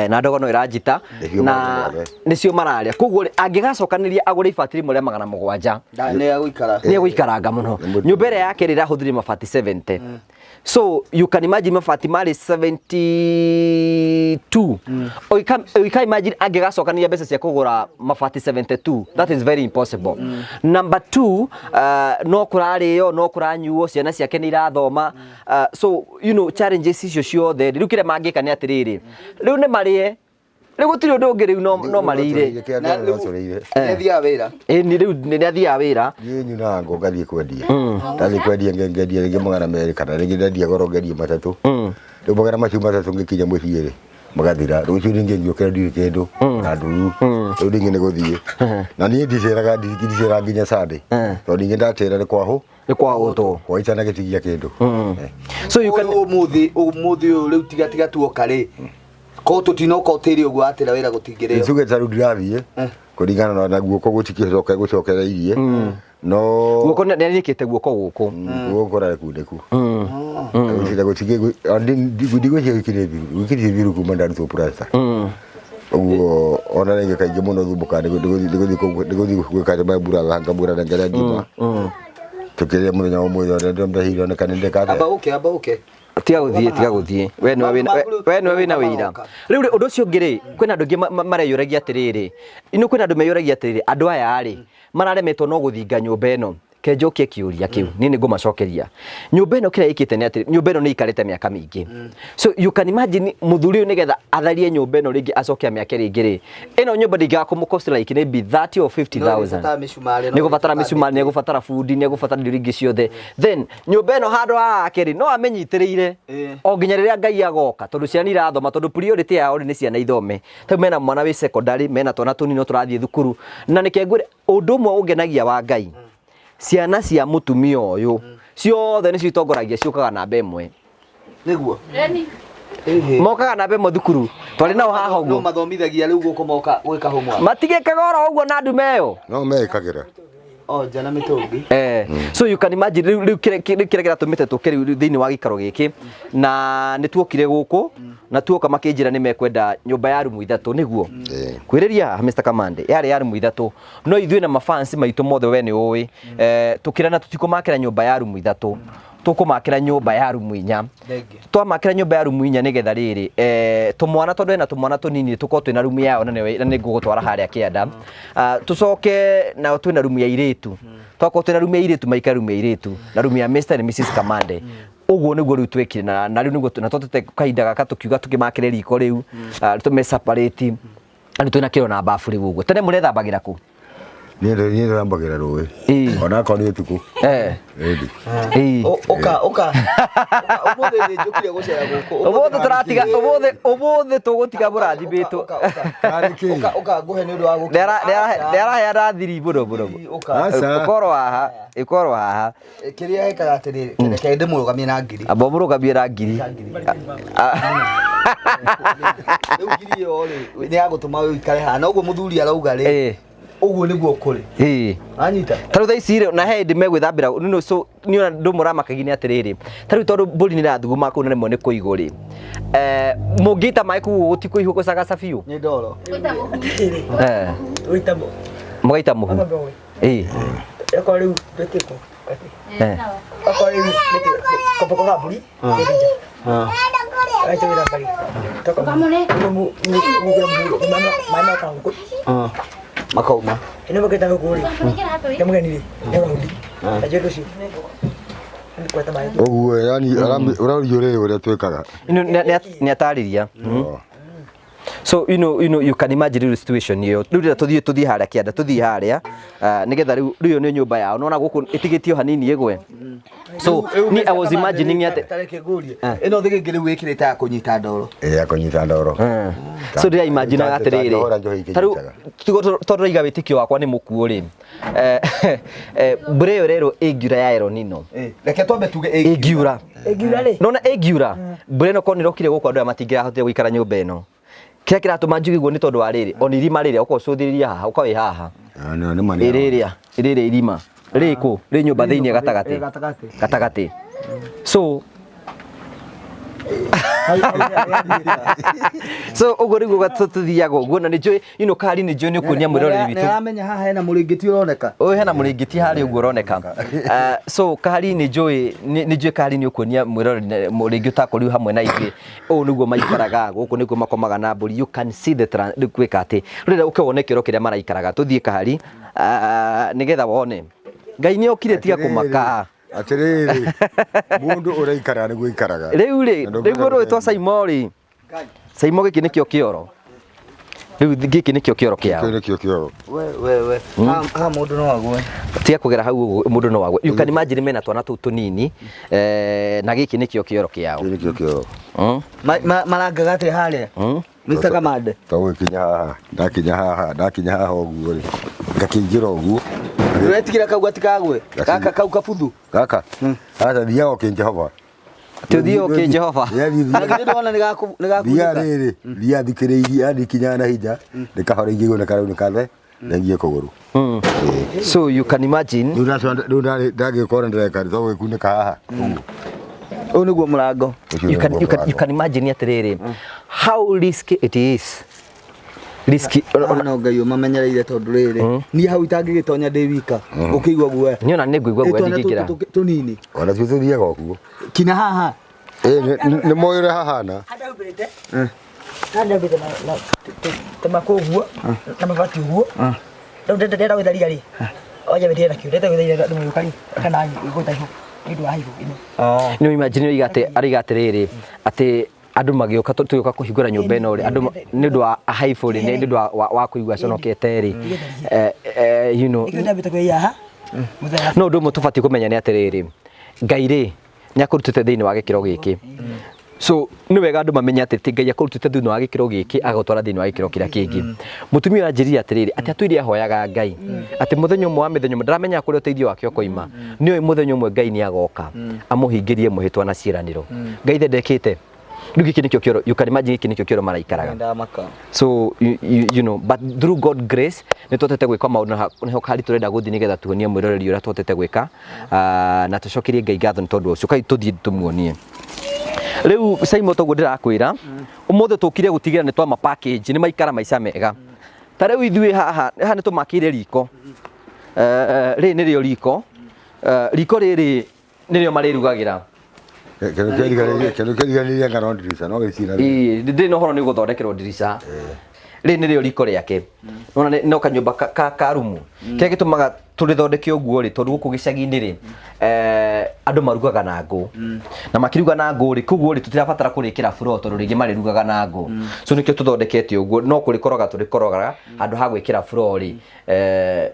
na ndogo no ĩranjita na nĩcio mararĩa koguo angĩgacokanĩria agũre ibati rĩmwe rĩa 700 nĩ egũikara nĩ egũikaranga mũno. Nyũmba ĩrĩa yake rĩ ĩrahũthĩrire mabati 70. So you can imagine mabati marĩ 72. You can imagine angĩgacokanĩria mbeca cia kũgũra mabati 72. That is very impossible. Number 2, no kũrarĩo no kũranyuo ciana ciake nĩ irathoma. So you know challenges icio ciothe rĩu kĩrĩa mangĩka nĩ atĩrĩrĩ rĩu nĩ marĩe rĩu gũtirĩ ũndũ ũngĩ rĩu no marĩire. Nĩ athiaga wĩra? Ĩni rĩu nĩ athiaga wĩra. Niĩ nyunaga ngo ngathiĩ kwendia. Ndathiĩ kwendia ngendia rĩngĩ 200 kana rĩngĩ ndendia goro ngendie 3. Rĩu magana macio 3 ngĩkinya mũciĩ rĩ magathira. Rũciũ rĩngĩ ngĩũkĩra ndirĩ kĩndũ na nduru. Rĩu rĩngĩ nĩ gũthiĩ. Na niĩ ndiceraga nginya Sunday. Tondũ ningĩ ndatĩra nĩ kwahũ. Nĩ kwagũtwo. Kwa itanagĩtigia kĩndũ. So you can Ũmũthĩ ũmũthĩ ũyũ rĩu tiga tiga tuoka rĩ ko tũtinoka ũtĩrĩ ũguo atĩra wĩra gũtingĩrĩo. Tuge ta rĩu ndirathiĩ kũringana na guoko gũtikĩcoke gũcokereirie no guoko nĩ nĩkĩte guoko gũkũ. Guoko kũrarĩ kundeku ndigwĩciria gwĩkire thiru gwĩkire thiru kuma ndarutwo plasta ũguo ona rĩngĩ kaingĩ mũno thumbũkaga nĩgũthiĩ gwĩka atĩ mbura ngamura ngeria ngima tũkĩrĩa mũthenya wa ũmũthĩ ona ndĩramũtahire oneka nĩ ndeka Amba atĩa ũke, amba ũke. Tiga gũthiĩ, tiga gũthiĩ, we nĩwe wĩna we nĩwe wĩna wĩira. Rĩu rĩ, ũndũ ũcio ũngĩ rĩ, kwĩna andũ aingĩ mareyũragia atĩrĩrĩ, ino kwĩna andũ meyũragia atĩrĩrĩ, andũ aya rĩ mararemetwo no gũthinga nyũmba ĩno. Ke njokie kĩũria kĩu, niĩ nĩ ngũmacokeria. Nyũmba ĩno kĩrĩa ĩkĩte nĩ atĩ nyũmba ĩno nĩ ĩikarĩte mĩaka mĩingĩ. So you can imagine mũthuri ũyũ nĩgetha atharie nyũmba ĩno rĩngĩ acoke amĩake rĩngĩ rĩ, ĩno nyũmba ndĩngĩaga kũmũ cost like maybe 30 or 50,000. No ĩgũbatara mĩcumarĩ, Nĩ ĩgũbatara mĩcumarĩ, nĩ ĩgũbatara bundi, nĩ ĩgũbatara indo ingĩ ciothe. Then nyũmba ĩno handũ haha ake rĩ, no amĩnyitĩrĩire o nginya rĩrĩa Ngai agoka, tondũ ciana irathoma, tondũ priority yao rĩ nĩ ciana ithome. Tarĩu mena mwana wĩ secondary, mena twana tũnini no tũrathiĩ thukuru. Na nĩkĩo ngwĩre ũndũ ũmwe ũngenagia wa Ngai, ciana cia mũtumia ũyũ ciothe nĩcio itongoragia, ciũkaga namba ĩmwe. Nĩguo. Mokaga namba ĩmwe thukuru. Twarĩ nao haha No ũguo. mathomithagia rĩu gũkũ moka gwĩka homework. Matigĩkaga oro ũguo na ndume ĩyo. No mekagĩra. O nja na mĩtũngi. So you can imagine rĩu rĩu kĩrĩa kĩrĩa kĩratũmĩte tũke rĩu thĩinĩ wa gĩikaro gĩkĩ, na nĩ tuokire gũkũ na tuoka makĩnjĩra nĩ mekwenda nyũmba ya rumu ithatũ nĩguo kwĩrĩria Mr. Kamande yarĩ ya rumu ithatũ, no ithuĩ na mafans maitũ mothe we nĩ ũĩ, tũkĩrana tũtikũmakĩra nyũmba ya rumu ithatũ, tũkũmakĩra nyũmba ya rumu inya. Twamakĩra nyũmba ya rumu inya nĩgetha rĩrĩ, tũmwana tondũ ena tũmwana tũnini tũkorwo twĩna rumu yao, na nĩ ngũgũtwara harĩa kĩanda. Tũcoke nao twĩna rumu ya airĩtu, twakorwo twĩna rumu ya airĩtu maikare rumu ya airĩtu na rumu ya Mr and Mrs Kamande. Ũguo nĩguo rĩu twĩkire, na rĩu nĩguo na twatete kahinda gaka tũkiuga tũkĩmakĩre riko rĩu, tũme separate, na rĩu twĩna kĩoro na bafu rĩu ũguo. Tene mũrethambagĩra kũ? Niĩ ndĩthambagĩra rũĩ. Ona akorwo nĩ ũtukũ. Ĩndi. Ũka, ũka. Ũmũthĩ nĩ njũkire gũcera gũkũ. Ũmũthĩ tũratiga, ũmũthĩ, ũmũthĩ tũgũtiga mũrathimĩtwo. Ũka, ũka. Ũka, ũka, ngũhe nĩ ũndũ wa gũkira. Nĩaraheana thiri mũno mũno. Ũka. Ũkorwo haha, ũkorwo haha. Kĩrĩa ekaga atĩrĩrĩ, reke ndĩmũrũgamie na ngiri. Amba ũmũrũgamie na ngiri. Rĩu ngiri ĩyo rĩ, nĩ ya gũtũma ũikare haha. Na ũguo mũthuri arauga rĩ, ũguo nĩguo kũrĩ. Wanyita? Ta rĩu thaa ici rĩ, na he hĩndĩ megwĩthambĩra, no, so, niĩ ona ũndũ ũmwe ũramakagia nĩ atĩrĩrĩ, ta rĩu tondũ mbũri nĩ irathuguma kũu na rĩmwe nĩ kũigũ rĩ, mũngĩita maĩ kũu gũtikũihũ gũcagaca biũ? Nĩ ndoro. Mũgaita mũhu. Okorwo rĩu twĩtĩkwo. Okorwo rĩu koboko ka mbũri, Makauma. Ĩno mũkĩta gũkũ rĩ, nĩ mũgeni rĩ, nĩ raundi. Na njũĩ ũcio. Nĩ maĩ. Ũguo yani ũraũrio rĩrĩ ũrĩa twĩkaga. Nĩ atarĩria. So you can imagine the situation ĩyo. Rĩu rĩrĩa tũthiĩ harĩa kĩanda, tũthiĩ harĩa, nĩgetha rĩu ĩyo nĩ nyũmba yao. Nĩwona gũkũ ĩtigĩtio hanini ĩgwe. So ni I was imagining atĩ Tareke ngũrie. Ĩno thĩgĩngĩ rĩu ĩkĩrĩte ya kũnyita ndoro. Ya kũnyita ndoro. So ndĩra imagine atĩrĩrĩ, ta rĩu tondũ ndĩraiga wĩtĩkio wakwa nĩ mũkuũ rĩ, mbura ĩyo ĩrerwo ĩngiura ya El Nino. Reke twambe tuge ĩngiura. Ĩngiura rĩ? Nona ĩngiura. Mbura ĩno korwo nĩ ĩrokire gũkũ andũ aya matingĩrahotire gũikara nyũmba ĩno. Kĩrĩa kĩratũma njuge ũguo nĩ tondũ wa rĩrĩ, ona irima rĩrĩa ũkorwo ũcũthĩrĩria haha, ũkorwo wĩ haha. Ĩrĩrĩa, ĩrĩrĩa irima. Rĩ kũ? Rĩ nyũmba thĩinĩ gatagatĩ. Gatagatĩ. So so ũguo nĩguo tũthiaga ũguo, na nĩ njũĩ, you know, Kari nĩ njũĩ nĩ ũkuonia mwĩroreri witũ. Nĩaramenya haha hena mũrĩngĩti ũroneka. Ũyũ hena mũrĩngĩti harĩa ũguo ũroneka. So Kari nĩ njũĩ, nĩ njũĩ Kari nĩ ũkuonia mwĩroreri mũrĩngĩ ũtakorirwo hamwe na ithuĩ. Ũũ nĩguo maikaraga, gũkũ nĩkuo makomaga na mbũri. You can see the rĩu gwĩka atĩ. Rĩrĩa ũke wone kĩoro kĩrĩa maraikaraga, tũthiĩ Kari, nĩgetha wone. Ngai nĩ okire tiga kũmaka. Atĩrĩrĩ, mũndũ ũraikara nĩguo aikaraga. Rĩu rĩ, rĩu mũndũ wĩtwo Saimo rĩ, Saimo gĩkĩ nĩkĩo kĩoro. Rĩu gĩkĩ nĩkĩo kĩoro kĩao. Gĩkĩ nĩkĩo kĩoro. We, we, we. Ha mũndũ no agwe. Tiga kũgera hau ũguo mũndũ no agwe. You can imagine mena twana tũu tũnini, na gĩkĩ nĩkĩo kĩoro kĩao. Gĩkĩ nĩkĩo kĩoro. Marangaga atĩa harĩa? Mr. Kamande. Tondũ gũkinya haha, ndakinya haha, ndakinya haha ũguo rĩ, ngakĩingĩra ũguo, Ndũretigĩra kau gatikagwe gaka kau kabuthu. Gaka aca thiaga ũkĩ Jehova. Atĩ ũthiĩ ũkĩ Jehova. Na githĩ ndwona nĩ gaku nĩ Thia gakunĩka. rĩrĩ thia thikĩrĩirie yani kinyaga na hinya ndĩkahora ingĩigua nĩ karau nĩ kathe ndengie kũgũrũ. So you can imagine. Rĩu rĩu ndagĩkorwo ndĩreka nĩ tondũ gĩkunĩka haha ũguo. Ũyũ nĩguo mũrango. Ũcio You can, nĩguo you can, you mũrango. can imagine atĩrĩrĩ how risky it is, risky. Ona no Ngai ũmamenyereire tondũ rĩrĩ niĩ hau itangĩgĩtonya ndĩ wika ũkĩigua guoya. Niĩ ona nĩ ngũigua guoya Twana ndingĩingĩra. tũtũ tũnini Ona tuo tũthiaga ũguo. kinya haha. Ĩ, nĩ moĩ ũrĩa hahana. Handahumbĩrĩte handahumbĩrĩte na tũmako ũguo na mabati ũguo. Rĩu ndĩrenda gwĩtharia rĩ, oja wĩtire nakĩo ndĩrenda gwĩtharia ndĩ mũgĩũka rĩ, kana ngũta ihu nĩ ũndũ wa hihu ĩno. Nĩ imagine oiga atĩ arauga atĩrĩrĩ atĩ andũ magĩũka tũgĩũka kũhingũra nyũmba ĩno rĩ, andũ nĩ ũndũ wa haibũ rĩ, nĩ ũndũ wa kũigua aconokete rĩ, you know. Nĩkĩo ndambĩte kwĩia haha mũthenya. No ũndũ ũmwe tũbatiĩ kũmenya nĩ atĩrĩrĩ, Ngai rĩ nĩ akũrutĩte thĩinĩ wa gĩkĩro gĩkĩ, so nĩ wega andũ mamenye atĩ ti Ngai akũrutĩte thĩinĩ wa gĩkĩro gĩkĩ agagũtwara thĩinĩ wa gĩkĩro kĩrĩa kĩngĩ. Mũtumia ũyũ anjĩrire atĩrĩrĩ atĩ atũire ahoyaga Ngai atĩ mũthenya ũmwe wa mĩthenya ĩmwe ndaramenya kũrĩa ũteithio wake ũkoima, nĩ oĩ mũthenya ũmwe Ngai nĩ agoka amũhingĩrie mwĩhĩtwa na ciĩranĩro. Ngai ithe ndekĩte. Rĩu gĩkĩ nĩkĩo kĩoro, you can imagine, gĩkĩ nĩkĩo kĩoro maraikaraga. Ndamaka. So you know but through God grace nĩ twatete gwĩka maũndũ na nĩho kari tũrenda gũthiĩ nĩgetha tuonie mwĩroreri ũrĩa twatete gwĩka. Ah, na tũcokerie Ngai ngatho nĩ tondũ ũcio. Kai tũthiĩ tũmuonie rĩu. Simon, toguo ndĩrakwĩra, ũmũthĩ tũkire gũtigĩra nĩ twama package nĩ maikara maica mega. Ta rĩu ithuĩ haha haha nĩ tũmakĩire riko. Rĩrĩ nĩrĩo riko. Riko rĩrĩ nĩrĩo marĩrugagĩra. Kĩndũ kĩriganĩria ngano ndirica no gĩcira. Ĩĩ, ndĩ na ũhoro nĩ gũthondekerwo ndirica. Rĩrĩ nĩrĩo riko rĩake. Nona no kanyũmba ka rumu. Kĩrĩa gĩtũmaga tũrĩthondeke ũguo rĩ, tondũ gũkũ gĩcagi-inĩ rĩ, andũ marugaga na ngũ. Na makĩruga na ngũ rĩ, koguo rĩ, tũtirabatara kũrĩkĩra floor tondũ rĩngĩ marĩrugaga na ngũ. So nĩkĩo tũthondekete ũguo, no kũrĩkoroga tũrĩkorogaga handũ ha gwĩkĩra floor rĩ,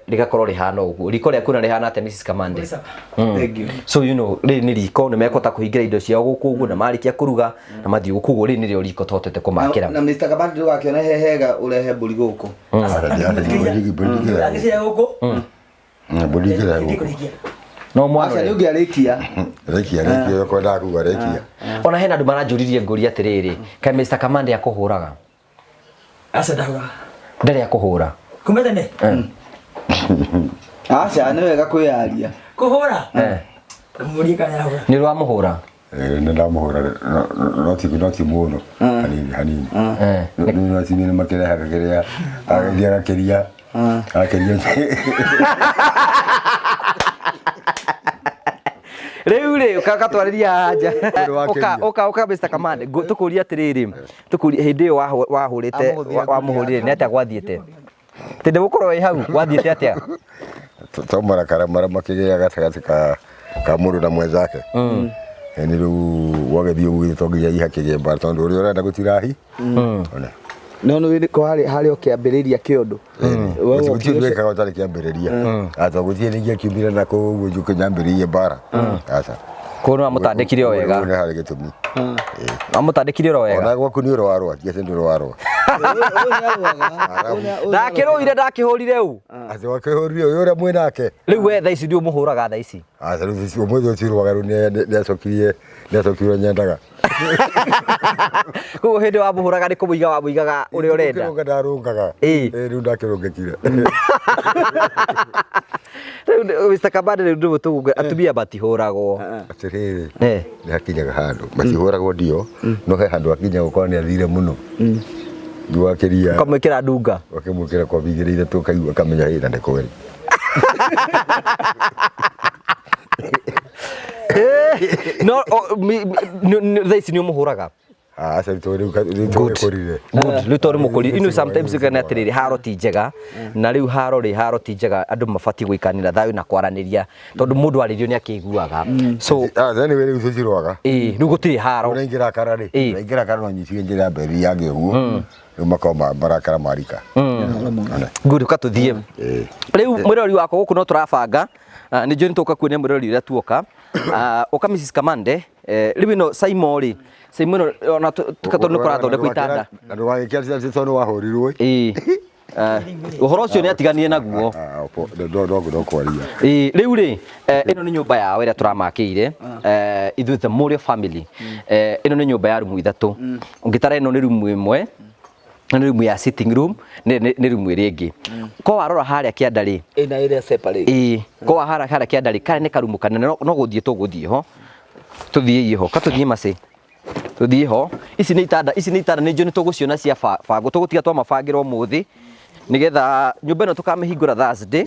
rĩgakorwo rĩhana ũguo. Riko rĩaku na rĩhana atĩa, Mrs. Kamande? Thank you. So rĩrĩ nĩ riko, nĩ mekũhota kũhingĩra indo ciao gũkũ ũguo na marĩkia kũruga na mathiĩ gũkũ ũguo. Rĩrĩ nĩrĩo riko tũhotete kũmakĩra. Na Mr. Kabandi ndũgakĩone he hega ũrehe mbũri gũkũ. Agĩcira gũkũ. Mbũri ingĩrehe gũkũ. Ndikũrĩkia. No mwana Aca nĩ ũrĩa. ũngĩarĩkia. Rekia rekia kwendaga kuga rekia. Ona hena andũ maranjũririe ngũria atĩrĩrĩ, kaĩ Mr. Kamande akũhũraga? Aca, ndahũraga. Ndarĩ akũhũra? Kuma tene. Aca, nĩ wega kwĩyaria. Kũhũra, mũrie kana ahũra. Nĩ ũramũhũra? Nĩ ndamũhũra, no ti mũno, hanini hanini. Rĩu no atumia nĩ makĩrehaga kĩrĩa agĩthiĩ agakĩria agakĩria. Rĩu rĩ gatwarĩria nja. Ũndũ wa Ũka. kĩria. Ũka ũka, Mr. Kamande. Tũkũria atĩrĩrĩ, tũkũria hĩndĩ ĩyo wahũrĩte Amũgũthire. Wamũhũrire nĩ atĩa gwathiĩte? Tĩ ndĩgũkorwo wĩ hau gwathiĩte atĩa? To marakara marĩa makĩgĩa gatagatĩ ka mũndũ na mwenzake. Nĩ rĩu wagĩthiĩ ũguo to nginya ihakĩgĩe mbara tondũ ũrĩa ũrenda gũtirahi. Ona. No nĩ ko harĩ o kĩambĩrĩria kĩa ũndũ. We Gũtirĩ wokire ũndũ wĩkaga ũtarĩ kĩambĩrĩria. Aca, gũtirĩ ningĩ akiumire na kũu ũguo njũke nyambĩrĩrie mbara. Aca. Koguo nĩ wamũtandĩkire o wega? Ũguo nĩ harĩ gĩtũmi. Wamũtandĩkire o wega? Ona gwaku nĩ ũrwarwa, ti atĩ ndũrwarwa. Ũyũ nĩ arũaga. Ũyũ nĩ Ndakĩrũire, ndakĩhũrire ũ. Atĩ wakĩhũrire ũyũ ũrĩa mwĩ nake. Rĩu we thaa ici ndiũ mũhũraga thaa ici? Aca, rĩu ũmũthĩ ũtirũaga, rĩu nĩ acokirie nyendaga. Koguo hĩndĩ wamũhũraga nĩ kũmũiga wamũigaga ũrĩa ũrenda? Kũrũnga ndarũngaga. Ĩĩ. Rĩu ndakĩrũngĩkire. Rĩu Mr. Kamande, rĩu ndĩmũ tũgũkũ atumia matihũragwo. Atĩrĩrĩ, nĩ hakinyaga handũ matihũragwo ndio, no he handũ hakinya gũkorwo nĩ athire mũno. Rĩu wakĩria Ũkamwĩkĩra ndunga. Wakĩmwĩkĩra kobi igĩrĩ ithatũ, ũkaigua akamenya hĩ na nĩ kweri. No thaa ici nĩ ũmũhũraga? Aca, rĩu tũgĩkũrire. Good, rĩu tondũ mũkũri sometimes ukena atĩrĩrĩ, haro ti njega, na rĩu haro rĩ, haro ti njega, andũ mabatiĩ gũikanĩra thayũ na kwaranĩria tondũ mũndũ arĩrio nĩ akĩiguaga, so Aca, anyway, rĩu tũtirũaga. Ĩĩ, rĩu gũtirĩ haro. Ũrĩa ingĩrakara rĩ, ũrĩa ingĩrakara no nyicirie njĩra ya mberi yange ũguo, rĩu makorwo marakara marika. Good, ũka tũthiĩ. Ĩĩ. Rĩu mwĩrori wakwa, gũkũ no tũrabanga. Ah, nĩ njũĩ nĩ tũka kuonia mwĩrori ũrĩa tuoka. Ah, ũka Mrs. Kamande. Rĩu ĩno Saimo rĩ, Saimo ĩno ona tondũ nĩ kũrathondekwo itanda. Na ndũgagĩkĩra atĩ tondũ wahũrirwo. Ĩĩ. Ũhoro ũcio nĩ atiganire naguo. Ah, no kwaria. Ĩĩ, rĩu rĩ ĩno nĩ nyũmba yao ĩrĩa tũramakĩire ithuĩ the Mũrĩo family. Ĩno nĩ nyũmba ya rumu ithatũ. Ũngĩtara ĩno nĩ rumu ĩmwe, nĩ rumu ya sitting room, nĩ rumu ĩrĩa ĩngĩ. Ko warora harĩa kĩanda rĩ, Ĩna ĩrĩa separate. Ĩĩ, ko wahara harĩa kĩanda rĩ, karĩa nĩ karumu kanene, no gũthiĩ tũgũthiĩ ho, tũthiĩ ho, ka tũthiĩ macĩ, tũthiĩ ho. Ici nĩ itanda, ici nĩ itanda, nĩ njũĩ nĩ tũgũciona cia bangwo, tũgũtiga twamabangĩra ũmũthĩ nĩgetha nyũmba ĩno tũkamĩhingũra Thursday.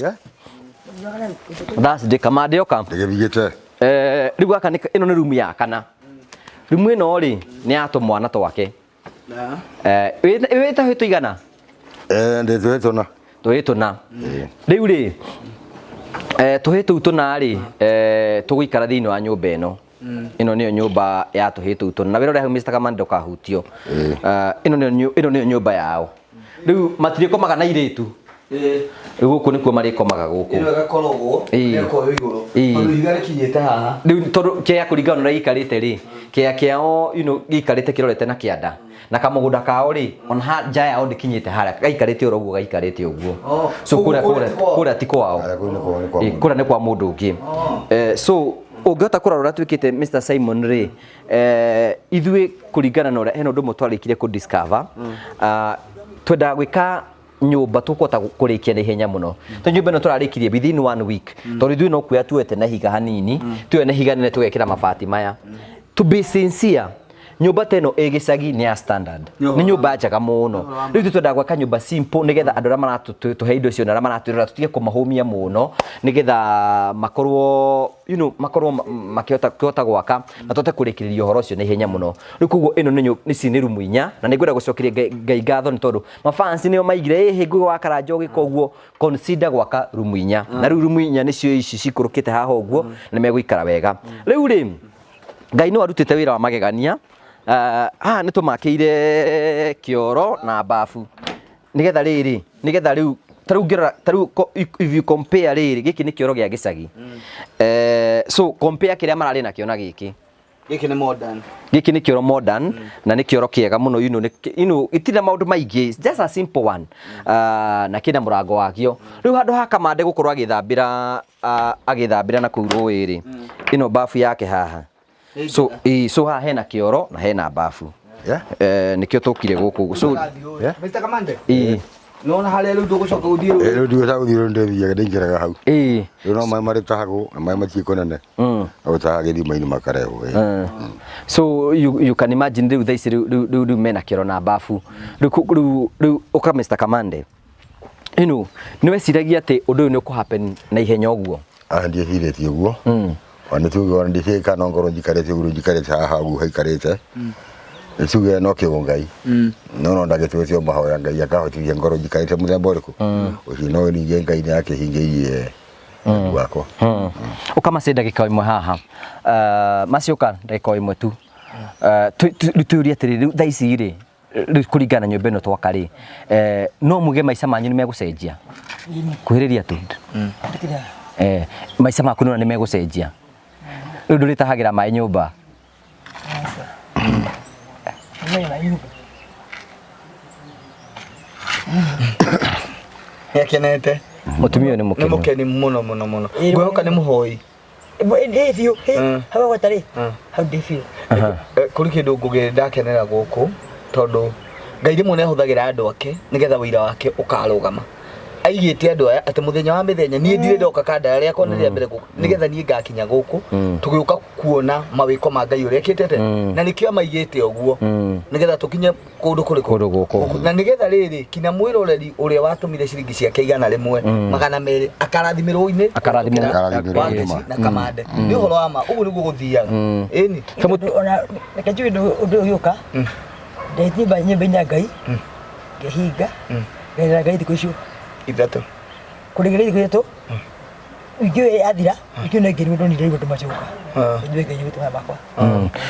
Thursday kamande oka. Ndĩgĩthigĩte. Rĩu gaka nĩ ĩno nĩ rumu ya kana. Rumu ĩno rĩ nĩ ya tũmwana twake. Wĩ ta tũigana? Ndĩ tũhĩ tũna. Tũhĩ tũna. Rĩu rĩ, tũhĩ tũu tũna rĩ, tũgũikara thĩinĩ wa nyũmba ĩno. Ĩno nĩyo nyũmba ya tũhĩ tũu tũna. Na wĩra ũrĩa hau Mr. Kamande ndũkahutio. Ĩno nĩyo nyũmba yao. Rĩu matirĩkomaga na airĩtu. Rĩu gũkũ nĩkuo marĩkomaga gũkũ. Ĩno ĩgakorwo ĩkoywo igũrũ. Tondũ ihiga rĩkinyĩte haha. Rĩu tondũ kĩea kũringana na ũrĩa gĩikarĩte rĩ, kĩea kĩao you know, gĩikarĩte kĩrorete na kĩanda. Na kamũgũnda kao rĩ, ona nja yao ndĩkinyĩte harĩa, gaikarĩte oro ũguo gaikarĩte ũguo. So kũrĩa ti kwao. Kũrĩa nĩ kwa mũndũ ũngĩ. So ũngĩhota kũrora ũrĩa twĩkĩte Mr. Simon rĩ, ithuĩ kũringana na ũrĩa hena ũndũ ũmwe twarĩkire kũ discover, twendaga gwĩka nyũmba tũkũhota kũrĩkia na ihenya mũno. Tondũ nyũmba ĩno tũrarĩkirie within 1 week. Tondũ ithuĩ no kuoya tuoete na ihiga hanini, tuoe na ihiga nene tũgekĩra mabati maya. To be sincere, nyũmba ta ĩno ĩ gĩcagi nĩ ya standard. Nĩ nyũmba njega mũno. Rĩu ithuĩ twendaga gwaka nyũmba simple nĩgetha andũ arĩa maratũhe indo icio na arĩa maratwĩrora tũtige kũmahũmia mũno nĩgetha makorwo you know, makorwo makĩhota kũhota gwaka na tũhote kũrĩkĩrĩria ũhoro ũcio na ihenya mũno. Rĩu koguo ĩno nĩ ici nĩ rumu inya na nĩngwenda gũcokeria Ngai ngatho nĩ tondũ mafans nĩo maigire ĩhĩ Ngũgĩ wa Karanja ũgĩka ũguo consider gwaka rumu inya. Na rĩu rumu inya nĩcio ici cikũrũkĩte haha ũguo na nĩmegũikara wega. Rĩu rĩ Ngai no arutĩte wĩra wa magegania. Haha nĩ tũmakĩire kĩoro na bafu nĩgetha rĩrĩ, nĩgetha rĩu ta rĩu ngĩrora, ta rĩu if you compare rĩrĩ, gĩkĩ nĩ kĩoro gĩa gĩcagi. So compare kĩrĩa mararĩ nakĩo na gĩkĩ. Gĩkĩ nĩ modern. Gĩkĩ nĩ kĩoro modern na nĩ kĩoro kĩega mũno, you know, nĩ you know, gĩtirĩ na maũndũ maingĩ, it's just a simple one. Na kĩna mũrango wakĩo. Rĩu handũ ha Kamande gũkorwo agĩthambĩra na kũu rũĩ rĩ, ĩno bafu yake haha. So, so haha hena kĩoro na hena bafu. Nĩkĩo tũkire gũkũ. So, Mr. Kamande? Nona harĩa rĩu ndũgũcoka gũthiĩ rũĩ? Rĩu ndigũcoka gũthiĩ rũĩ, ndĩthiaga, ndĩingĩraga hau. Rĩu no maĩ marĩtahagwo, na maĩ matiĩ kũnene. Gũtaha gĩthima-inĩ makarehwo, So you can imagine rĩu thaa ici rĩu mena kĩoro na bafu. Rĩu ũka Mr. Kamande. You know, nĩ weciragia atĩ ũndũ ũyũ nĩ ũkũ happen na ihenya ũguo? Ndiecirĩtie ũguo. Ona tuge ona ndiecirĩtie kana no ngorwo njikarĩte ũguo njikarĩte haha ũguo haikarĩte. Nĩ tuge no kĩũgũ Ngai. No ndagĩtuĩte o mahoya Ngai akahotithia ngorwo njikarĩte mũthemba ũrĩkũ. Ũcio no ningĩ Ngai nĩ akĩhingĩirie wakwa. Ũka Macĩ ndagĩka ĩmwe haha. Macĩ ũka ndagĩka ĩmwe tu. Tũrie atĩrĩrĩ, rĩu thaa ici rĩ, rĩu kũringana na nyũmba ĩno twaka rĩ, no muge maica manyu nĩ megũcenjia? Kuhĩrĩria tu. Maica maku nĩwona nĩ megũcenjia? Rĩu ndũrĩtahagĩra maĩ nyũmba? Nĩakenete. Mũtumia ũyũ nĩ mũkenu. Nĩ mũkeni mũno mũno mũno. Ngwĩhoka nĩ mũhoi. Ndĩ biũ, hau gwata rĩ, hau ndĩ biũ. Kũrĩ kĩndũ Ngũgĩ ndakenera gũkũ tondũ Ngai rĩmwe nĩ ahũthagĩra andũ ake nĩgetha ũira wake ũkarũgama. Aigĩte andũ aya atĩ mũthenya wa mĩthenya niĩ ndirĩ ndoka kandara rĩakwa nĩ rĩa mbere gũkũ nĩgetha niĩ ngakinya gũkũ tũgĩũka kuona mawĩko ma Ngai ũrĩa ekĩte atĩa. Na nĩkĩo amaigĩte ũguo nĩgetha tũkinye kũndũ kũrĩkũ? Kũndũ gũkũ. Na nĩgetha rĩrĩ kinya mwĩroreri ũrĩa watũmire ciringi ciake 100, 200 akarathimĩrwo-inĩ, Akarathimĩrwo. Akarathimĩrwo Wangeci nĩ na Kamande. Nĩ ũhoro wa ma, ũguo nĩguo gũthiaga. Ĩni. Ona reke njuge ũndũ ũyũ ũgĩũka, ndethiĩ nyũmba-inĩ ya Ngai, ngĩhinga, ngerera Ngai thikũ icio. Ithatũ. Kũrĩkia Ngai thikũ ithatũ, wiki ĩyo yathira, wiki ĩyo nĩngĩ nĩguo ndonire rĩu andũ macoka. Nyue Ngai nĩguo makwa.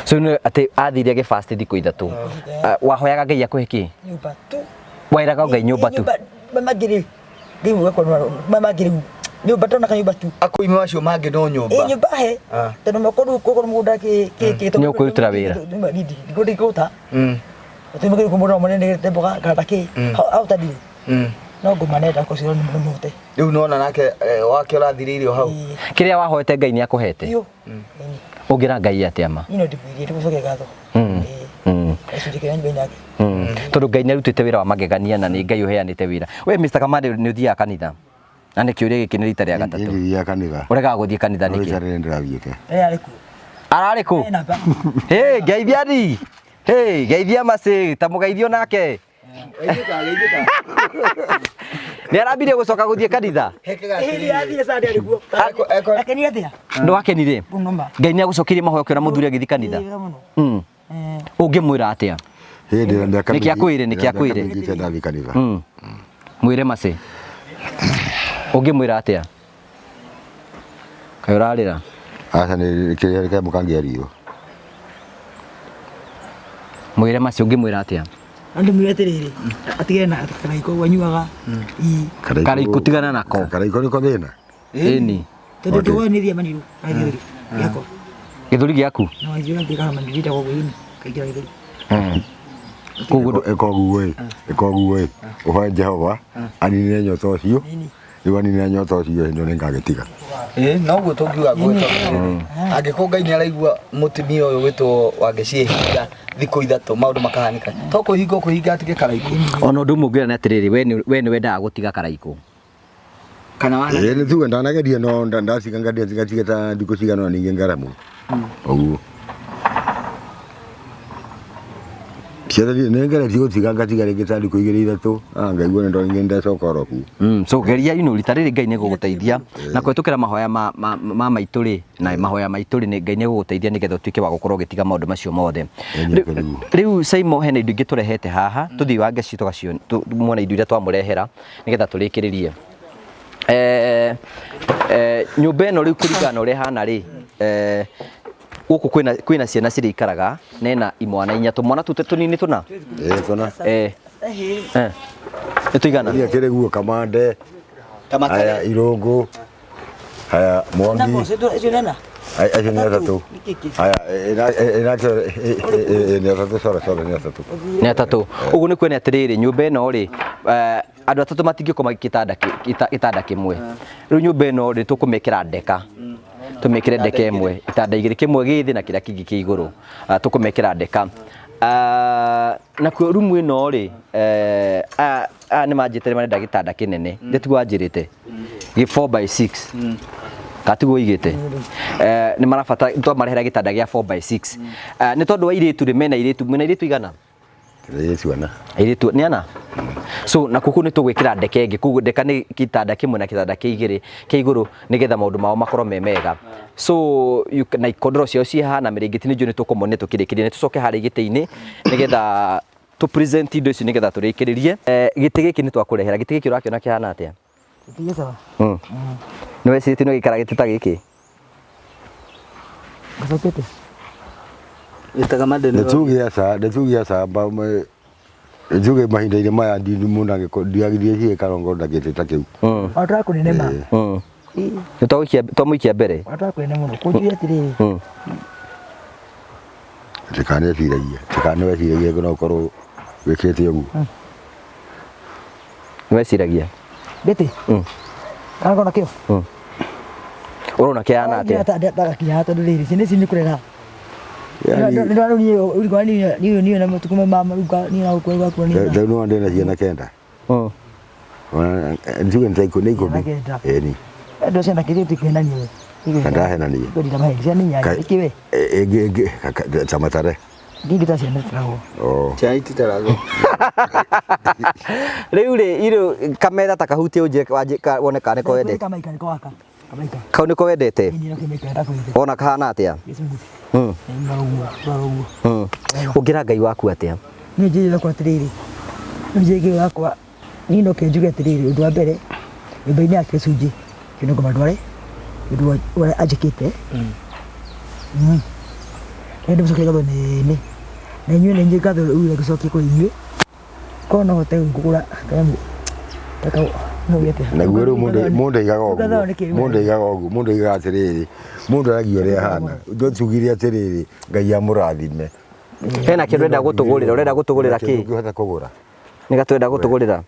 So nĩ atĩ athire agĩ fast thikũ ithatũ. Wahoyaga Ngai akũhe kĩ? Nyũmba tu. Waĩraga Ngai nyũmba tu? Nyũmba, mangĩ rĩ, Ngai mũgakwa nĩ mangĩ rĩu. Nyũmba tona kanyũmba tu. Akũime macio mangĩ no nyũmba. Ĩ nyũmba he. Tondũ moko rĩu kũgũrũ mũgũnda kĩ kĩ kĩ. Nĩ ũkwĩrutĩra wĩra. Nyũmba nindi. Ndikũrutĩra. Tondũ mũgũnda mũnene nĩ mboga kana kĩ. Hau ta ndirĩ. No ngoma nenda kũcirwo nĩ mũhote. Rĩu nona nake wake ũrathirĩirio hau. Kĩrĩa wahoete Ngai nĩ akũhete. Biũ. Ũngĩra Ngai atĩa ma? Niĩ no ndĩmwĩrie ndĩmũcokerie ngatho. Gĩcunjĩ kĩrĩa nyũmba-inĩ yake. Tondũ Ngai nĩ arutĩte wĩra wa magegania na nĩ Ngai ũheanĩte wĩra. We Mr. Kamande nĩ ũthiaga kanitha? Na nĩ kĩũria gĩkĩ nĩ rita rĩa gatatũ. Nĩ kanitha. Ũregaga gũthiĩ kanitha nĩkĩ? Rita rĩrĩ ndĩrathiĩte. Arĩ kũ? Ararĩ kũ? Hey, ngeithia ni. Hey, ngeithia macĩ, ta mũgeithio nake. Nĩ arambirie gũcoka gũthiĩ kanitha? Akenire atĩa? Nĩ wakenire? Ngai nĩ agũcokirie mahoya ũkĩona mũthuri agĩthiĩ kanitha? Ũngĩmwĩra atĩa? Nĩkĩ akwĩre? Nĩkĩ akwĩre? Ndathiĩ kanitha. Mwĩre macĩ. Ũngĩmwĩra atĩa? Kaĩ ũrarĩra? Aca nĩ kĩrĩa kĩa mũkangĩario. Mwĩre macĩ ũngĩmwĩra atĩa? Andũ mwĩre atĩrĩrĩ, atigane na karaiko anyuaga. Karaiko tigana nako. Karaiko nĩko thĩna? Ĩni. Tondũ ndũgoe nĩ thia maniũrũ, gĩthũri gĩakwa. Gĩthũri gĩaku? No ithuĩ nĩ maniũrũ ĩtagwo gwĩini, kaingĩra gĩthũri. Ĩkoguo ĩ, ĩkoguo ĩ, ũhoe Jehova aninire nyota ũcio, rĩu aninire nyota ũcio hĩndĩ ĩyo nĩngagĩtiga. Noguo tũngiuga gwĩtwo angĩkorwo Ngai nĩ araigua mũtumia ũyũ gwĩtwo wangĩciĩhinga thikũ ithatũ maũndũ makahanĩka to kwĩhinga ũkwĩhinga atige karaiko. Ona ũndũ ũmwe ũngĩra nĩ atĩrĩrĩ, we nĩ wendaga gũtiga karaiko? Kana wana Ĩĩ nĩ tuge ndanageria no ndaciga ngatiga ta thikũ cigana ũna ningĩ ngaremwo. Ũguo. Ciathiĩ nĩ ngeretie gũtiga ngatiga rĩngĩ ta thikũ igĩrĩ ithatũ, ngaigua nĩ ningĩ ndacoka oro kuo. So geria ino rita rĩrĩ Ngai nĩ egũgũteithia na kũhetũkĩra mahoya ma maitũ rĩ na mahoya maitũ rĩ Ngai nĩ egũgũteithia nĩgetha ũtuĩke wa gũkorwo ũgĩtiga maũndũ macio mothe. Rĩu Saimo hena indo ingĩ tũrehete haha tũthiĩ wa ngeci tũgacio muone indo iria twamũrehera nĩgetha tũrĩkĩrĩrie. Nyũmba ĩno rĩu kũringana na ũrĩa ĩhana rĩ, gũkũ kwĩna ciana cirĩikaraga na ĩna imwana inya, tũmwana tũu tũnini tũna? Ĩĩ tũna. Nĩ tũigana? Iria kĩrĩ guo Kamande, haya Irũngũ, haya Mwangi. Acio nĩ atatũ. Haya ĩnake nĩ atatũ, sorry sorry nĩ atatũ. Nĩ atatũ. Ũguo nĩ kuona atĩrĩrĩ, nyũmba ĩno rĩ, andũ atatũ matingĩkoma gĩtanda kĩmwe. Rĩu nyũmba ĩno rĩ tũkũmĩkĩra ndeka. Tũmĩkĩre ndeka ĩmwe, itanda igĩrĩ, kĩmwe gĩ thĩ na kĩrĩa kĩngĩ kĩ igũrũ. Tũkũmĩkĩra ndeka. Nakuo rumu ĩno rĩ, aya nĩ manjĩte nĩ marenda gĩtanda kĩnene. Nĩ tiguo wanjĩrĩte? Gĩ 4x6. Ka tiguo ũigĩte? Nĩ marabatara twamarehera gĩtanda gĩa 4x6. Nĩ tondũ wa airĩtu rĩ, mena airĩtu, mwĩna airĩtu igana? Airĩtu ana. Airĩtu nĩ ana? So na kũu nĩ tũgwĩkĩra ndeka ĩngĩ, koguo ndeka nĩ gĩtanda kĩmwe na gĩtanda kĩa igĩrĩ kĩa igũrũ nĩgetha maũndũ mao makorwo me mega. So na ikondoro ciao ciĩ haha na mĩrĩngĩti nĩ njũĩ nĩ tũkũmonia tũkĩrĩkĩria, nĩ tũcoke harĩa gĩtĩ-inĩ nĩgetha tũ present indo ici nĩgetha tũrĩkĩrĩrie. Gĩtĩ gĩkĩ nĩ twakũrehera, gĩtĩ gĩkĩ ũrakĩona kĩhana atĩa? Gĩtĩ gĩ sawa. Nĩ wecirĩtie nĩ ũgĩikara gĩtĩ ta gĩkĩ? Gũcokete. Nĩ tuge aca, nĩ tuge mahinda-inĩ maya mũndũ angĩkorwo ndiagithie ciĩkarongo na gĩtĩ ta kĩu. Ona tũrakũnene ma. Nĩ twamũikia mbere. Ona tũrakũnene mũno. Kũnjũria atĩrĩrĩ. Ndikaneciragie, ndikaneweciragie no ũkorwo wĩkĩte ũguo. Nĩ weciragia? Gĩtĩ? Kana kona kĩo? Ũrona kĩhana atĩa? Ndagakinya tondũ rĩrĩ, ciana ici nĩ kũrera. Rĩu nĩwona ndĩna ciana kenda. Njuge nĩ ta ikũmi, nĩ ikũmi. Ĩni. Andũ ciana kĩrĩa tũkĩhenania we. Ndahenania. Ndĩra maheni ciana inyanya ĩkĩ we. Ĩngĩ ta matare. Ndingĩ ta ciana itaragwo. Ciana ititaragwo. Rĩu rĩ, irĩ kametha ta kahutie ũnjĩre wone kana nĩko wendete. Kamaika nĩko gaka. Kamaika. Kau nĩko wendete? Ĩni nĩko kamaika ndakwĩrĩte. Wona kahana atĩa? Ũngĩra Ngai waku atĩa? Niĩ njĩrĩ wakwa atĩrĩrĩ, niĩ njĩrĩ Ngai wakwa, niĩ no kĩnjuge atĩrĩrĩ, ũndũ wa mbere, nyũmba-inĩ yake gĩcunjĩ kĩndũ ngoma ndware, ũndũ ũrĩa anjĩkĩte. Nĩ ndĩmũcokerie ngatho nene, na inyuĩ nĩ inyuĩ ngatho rĩu ngĩcokie kũrĩ inyuĩ, korwo no hote kũgũra kanyamũ Naguo rĩu mũndũ aigaga ũguo, mũndũ aigaga ũguo, mũndũ aigaga atĩrĩrĩ, mũndũ aragia ũrĩa ahana, tugire atĩrĩrĩ, Ngai amũrathime. Hena kĩndũ ũrenda gũtũgũrĩra, ũrenda gũtũgũrĩra kĩ? Ũngĩhota kũgũra. Nĩ gatwenda gũtũgũrĩra.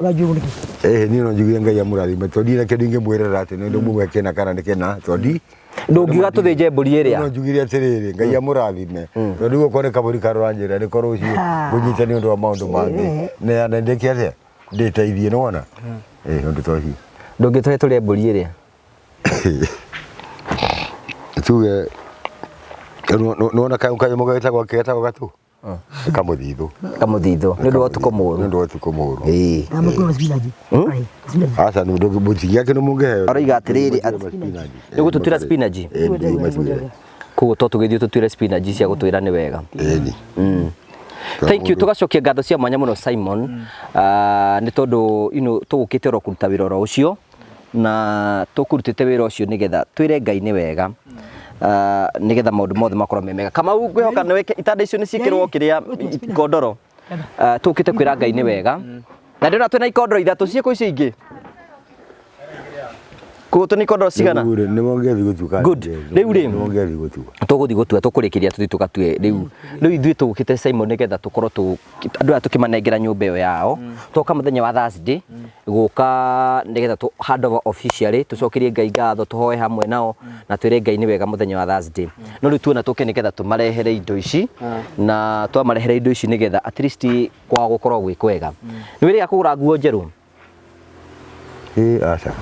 Ũranjũĩ nĩkĩ? Ĩhĩ niĩ no njuge Ngai amũrathime tondũ ndirĩ na kĩndũ ingĩmwĩrĩra atĩ nĩ ndũmũhe kĩna kana nĩ kĩna tondũ Ndũngiuga tũthĩnje mbũri ĩrĩa. No njugire atĩrĩrĩ Ngai amũrathime tondũ rĩu okorwo nĩ kabũri karũranjĩra nĩ korwo ũcio ngũnyite nĩ ũndũ wa maũndũ mangĩ na ndĩke atĩa ndĩteithie nĩwona ĩĩ ũndũ ta ũcio. Ndũngĩtũhe tũrĩe mbũri ĩrĩa. Tuge nĩwona kanyamũ getagwo getagwo gatũ kamũthithũ. Kamũthithũ nĩ ũndũ wa ũtukũ mũru. Nĩ ũndũ wa ũtukũ mũru. Ĩĩ. Ndamũkua spinach. Ai, spinach. Aca mũtigia kĩndũ mũngĩheo. Aroiga atĩrĩrĩ nĩ gũtũtuĩra spinach. Ĩĩ ndĩmatuĩre. Koguo to tũgĩthiĩ tũtuĩre spinach cia gũtwĩra nĩ wega. Ĩni. Thank you tugacokia ngatho cia mwanya mũno Simon. Nĩ tondũ you know tũgũkĩte oro kũruta wĩra oro ũcio na tũkũrutĩte wĩra ũcio nĩgetha twĩre Ngai nĩ wega. Nĩgetha maũndũ mothe makorwo me mega. Kamau ngwĩhoka nĩ wĩke itanda icio nĩ ciĩkĩrwo kĩrĩa ikondoro. Tũkĩte kwĩra Ngai nĩ wega. Na ndĩrona twĩna ikondoro ithatũ ciĩkũ icio ingĩ. Koguo twĩna ikondoro cigana? Nĩ wongethi gũtuka. Good. Rĩu rĩ. Nĩ wongethi gũtuka. Tũgũthiĩ gũtua tũkũrĩkĩria tũthiĩ tũgatue rĩu rĩu ithuĩ tũgũkĩte Simon nĩgetha tũkorwo tũ andũ aya tũkĩmanengera nyũmba ĩyo yao toka mũthenya wa Thursday gũka nĩgetha tũ hand over officially tũcokerie Ngai ngatho tũhoe hamwe nao na twĩre Ngai nĩ wega mũthenya wa Thursday no rĩu tuona tũke nĩgetha tũmarehere indo ici na twamarehere indo ici nĩgetha at least kwao gũkorwo gwĩ kwega nĩ wĩrĩga kũgũra nguo njerũ? Ĩĩ aca.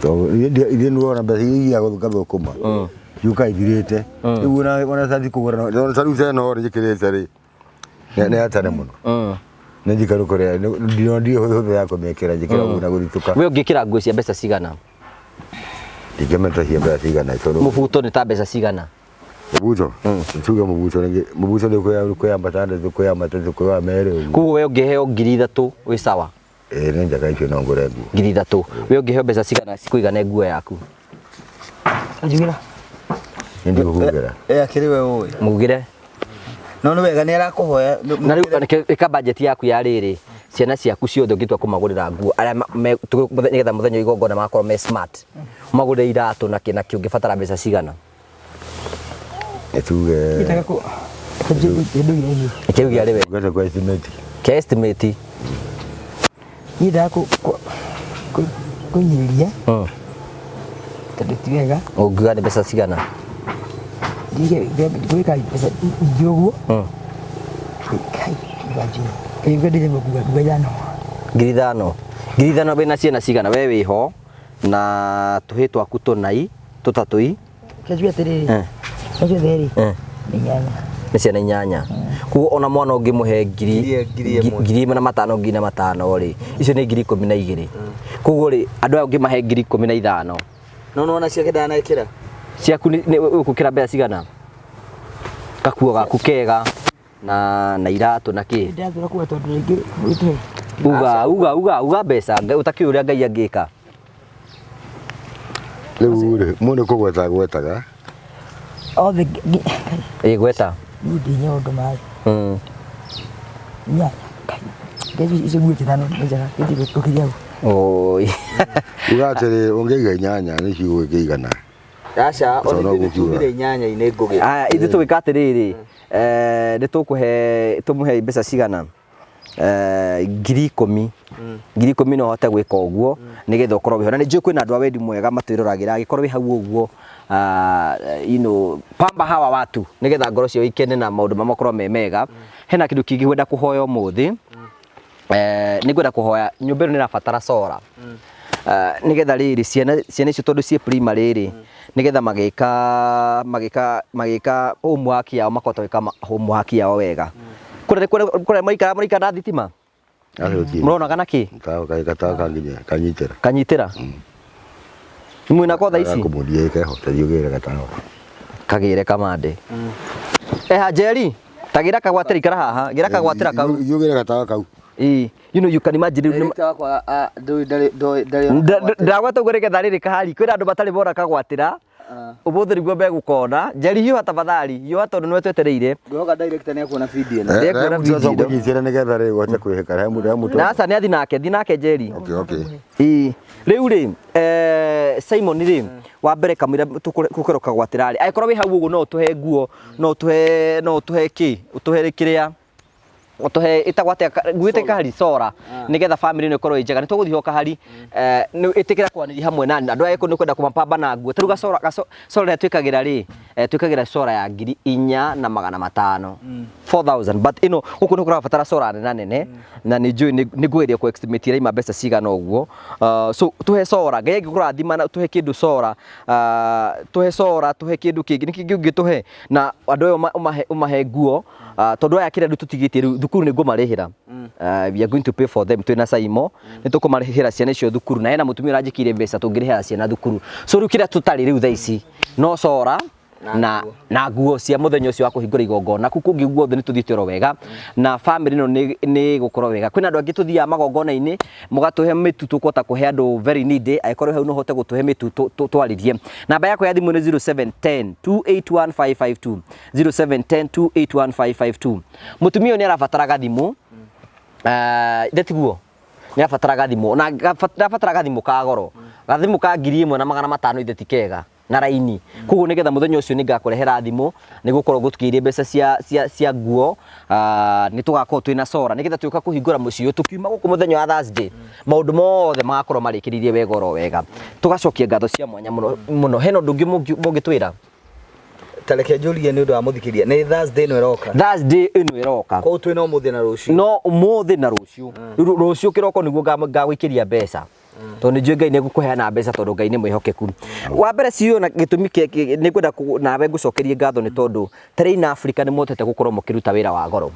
Tondũ ithuĩ nĩwona mbeca iria igathũkũma ciũkaga ithirĩte rĩu ona cati kũgũra ona ta rĩu ta ĩno rĩ njĩkĩrĩte rĩ nĩ ya tene mũno nĩ njikaru kũrĩa ndirĩ hũthũ ya kũmĩkĩra njĩkĩra ũguo na gũthitũka. We ũngĩkĩra nguo cia mbeca cigana? Ndingĩmenya cia mbeca cigana tondũ Mũbuto nĩ ta mbeca cigana? Mũbuto tuge mũbuto rĩngĩ mũbuto nĩ kwĩyambata ndĩ kwĩyambata kwĩ merĩ ũguo. Koguo we ũngĩheo 3000 wĩ sawa? Ĩĩ nĩ njega icio no ngũre nguo. 3000. We ũngĩheo mbeca cigana cikũigane nguo yaku? Anjugĩra. Nĩ ndigũkugĩra. Ĩ akĩrĩ we ũĩ. Mugire. No nĩ wega nĩ arakũhoya. Na rĩu ĩka budget yaku ya rĩrĩ ciana ciaku ciothe ũngĩtua kũmagũrĩra nguo arĩa nĩgetha mũthenya wa igongona magakorwo me smart ũmagũrĩre iratũ na kĩ na kĩ ũngĩbatara mbeca cigana? Nĩ tuge. Itaga kũ kĩndũ gĩkĩ. Kĩu gĩa rĩwe. Ngwenda kwa estimate. Kĩa estimate. Niĩ ndaga kũnyiriria tondũ ti wega. Ũngiuga nĩ mbeca cigana? Gwĩka mbeca nyingĩ ũguo. Kai, nganjia. Kai ndĩrĩ kuga 5000. 5000. 5000 wĩna ciana cigana? We wĩho na tũhĩ twaku tũnai tũtatũ. Kĩnjue atĩrĩrĩ. Ciothe rĩ nĩ inyanya. Nĩ ciana inyanya. Koguo ona mwana ũngĩmũhe ngiri 1500 1500 rĩ, icio nĩ 12,000. Koguo rĩ, andũ aya ũngĩmahe 15,000. No nĩwona ciake ndanekĩra? Ciaku nĩ ũgũkĩra mbeca cigana? Gakuo gaku kega na iratũ na kĩ? Ndĩrathura kuga tondũ rĩngĩ wĩtũhe. Uga uga uga uga mbeca ũtakĩũĩ ũrĩa Ngai angĩka. Rĩu rĩ, mũndũ kũgweta agwetaga. Othe Ĩ gweta. Niĩ ndĩ nyondo maĩ. Inyanya. Kai. Icio nguo ithano nĩ njega. Gĩthiĩ gũkĩria hau. Oi. Uga atĩrĩ ũngĩiga inyanya nĩ cigũgĩkĩigana. Aca, ona Tondũ ithuĩ gũkiura. nĩtumire inyanya-inĩ ngũgĩ. Aya, ithuĩ tũgwĩka atĩrĩrĩ, nĩ tũkũhe tũmũhe mbeca cigana? 10,000. 10,000 no ũhote gwĩka ũguo nĩgetha ũkorwo wĩho. Na nĩ njũĩ kwĩna andũ a wendi mwega matwĩroragĩra, angĩkorwo wĩ hau ũguo, you know, pamba hawa watu nĩgetha ngoro ciao ikene na maũndũ mao makorwo me mega. Hena kĩndũ kĩngĩ ngwenda kũhoya ũmũthĩ. Nĩ ngwenda kũhoya nyũmba ĩno nĩ ĩrabatara solar. Nĩgetha rĩrĩ ciana icio tondũ ciĩ primary rĩ, nĩgetha magĩka homework yao makahota gwĩka homework yao wega. Kũrĩa kũrĩa mũraikara mũraikara na thitima? Mũronaga na kĩ? Gatawa kanyitĩra. Kanyitĩra? Mwĩnako thaa ici? Kũmũndia keho, tathiĩ ũgĩre gatawa. Kagĩre kamande. Eha Njeri, ta gĩra kagwatĩra ikara haha, gĩra kagwatĩra kau. Ithiĩ ũgĩre gatawa kau. Ĩĩ, you know you can imagine rĩu nĩ Director wakwa ndũĩ ndarĩ ona kagwatĩra. Ndagweta ũguo nĩgetha rĩrĩ kahari kwĩna andũ matarĩ mona kagwatĩra ũmũthĩ nĩguo megũkona. Njeri hiũha tafadhali, hiũha tondũ nĩwe twetereire. Ngwĩhoka director nĩekuona video ĩno. Nĩekuona He mũtu video ĩno. ũkũnyitĩra nĩgetha rĩ ũhote kwĩhĩka. He mũtu, he mũtu. Na aca nĩathi nake, thi nake Njeri. Okay, okay. Ĩĩ, rĩu rĩ, Simon rĩ, wa mbere kamũira tũkũrwo kagwatĩra rĩ, angĩkorwo wĩ hau ũguo no ũtũhe nguo, no ũtũhe, no ũtũhe kĩ, ũtũhe kĩrĩa, ũtũhe ĩtagwo atĩa, nguĩte kahari sora. Nĩgetha family ĩno ĩkorwo ĩ njega, nĩ tũgũthiĩ ho kahari. Nĩ ĩtĩkĩra kwanĩria hamwe na andũ aya nĩ kwenda kũmapamba na nguo. Ta rĩu gacora ĩrĩa twĩkagĩra rĩ, twĩkagĩra cora ya 4500, 4000, but ĩno gũkũ nĩ kũrabatara cora nene nene, na nĩ njũĩ nĩ ngũgeria kũ estimate iraima mbeca cigana ũguo. So tũhe cora, Ngai angĩkũrathima na tũhe kĩndũ cora, tũhe cora, tũhe kĩndũ kĩngĩ, nĩ kĩngĩ ũngĩtũhe na andũ aya ũmahe nguo, tondũ aya kĩrĩa rĩu tũtigĩtie rĩu thukuru nĩ ngũmarĩhĩra. We are going to pay for them, twĩna Saimo nĩ tũkũmarĩhĩra ciana icio thukuru, na hena mũtumia ũranjĩkĩire mbeca tũngĩrĩhĩra ciana thukuru. So rĩu kĩrĩa tũtarĩ rĩu thaa ici no cora na nguo cia mũthenya ũcio wa kũhingũra igongona. Kũu kũngĩ guothe nĩ tũthiĩte oro wega, na family ĩno nĩ gũkorwo wega. Kwĩna andũ angĩ tũthiaga magongona-inĩ mũgatũhe mĩtu, tũkũhota kũhe andũ very needy. Angĩkorwo hau no ũhote gũtũhe mĩtu twarĩrie. Namba yakwa ya thimũ nĩ 0710 281552, 0710 281552. Mũtumia ũyũ nĩ arabatara gathimũ, ndetiguo nĩ arabatara gathimũ, na arabatara gathimũ ka goro, gathimũ ka 1500, ithe ti kega na raini. Koguo nĩgetha mũthenya ũcio nĩngakũrehera thimũ, nĩ gũkorwo ngũtigĩirie mbeca cia nguo, nĩ tũgakorwo twĩna cora nĩgetha tũka kũhingũra mũciĩ ũyũ tũkiuma gũkũ mũthenya wa Thursday, maũndũ mothe magakorwo marĩkĩrĩirie wega oro wega. Tũgacokia ngatho cia mwanya mũno mũno. Hena ũndũ ũngĩ mũngĩtwĩra? Ta reke njũrie nĩ ũndũ wa mũthikĩria, nĩ Thursday ĩno ĩroka? Thursday ĩno ĩroka. Koguo twĩna ũmũthĩ na rũciũ. No ũmũthĩ na rũciũ. Rĩu rũciũ kĩroko nĩguo ngagũikĩria mbeca, tondũ nĩ njũĩ Ngai nĩ egũkũheana mbeca, tondũ Ngai nĩ mwĩhokeku. Wa mbere ciũ na gĩtũmi nĩ ngwenda nawe ngũcokerie ngatho nĩ tondũ Terrain Africa nĩ mũhotete gũkorwo mũkĩruta wĩra wa goro.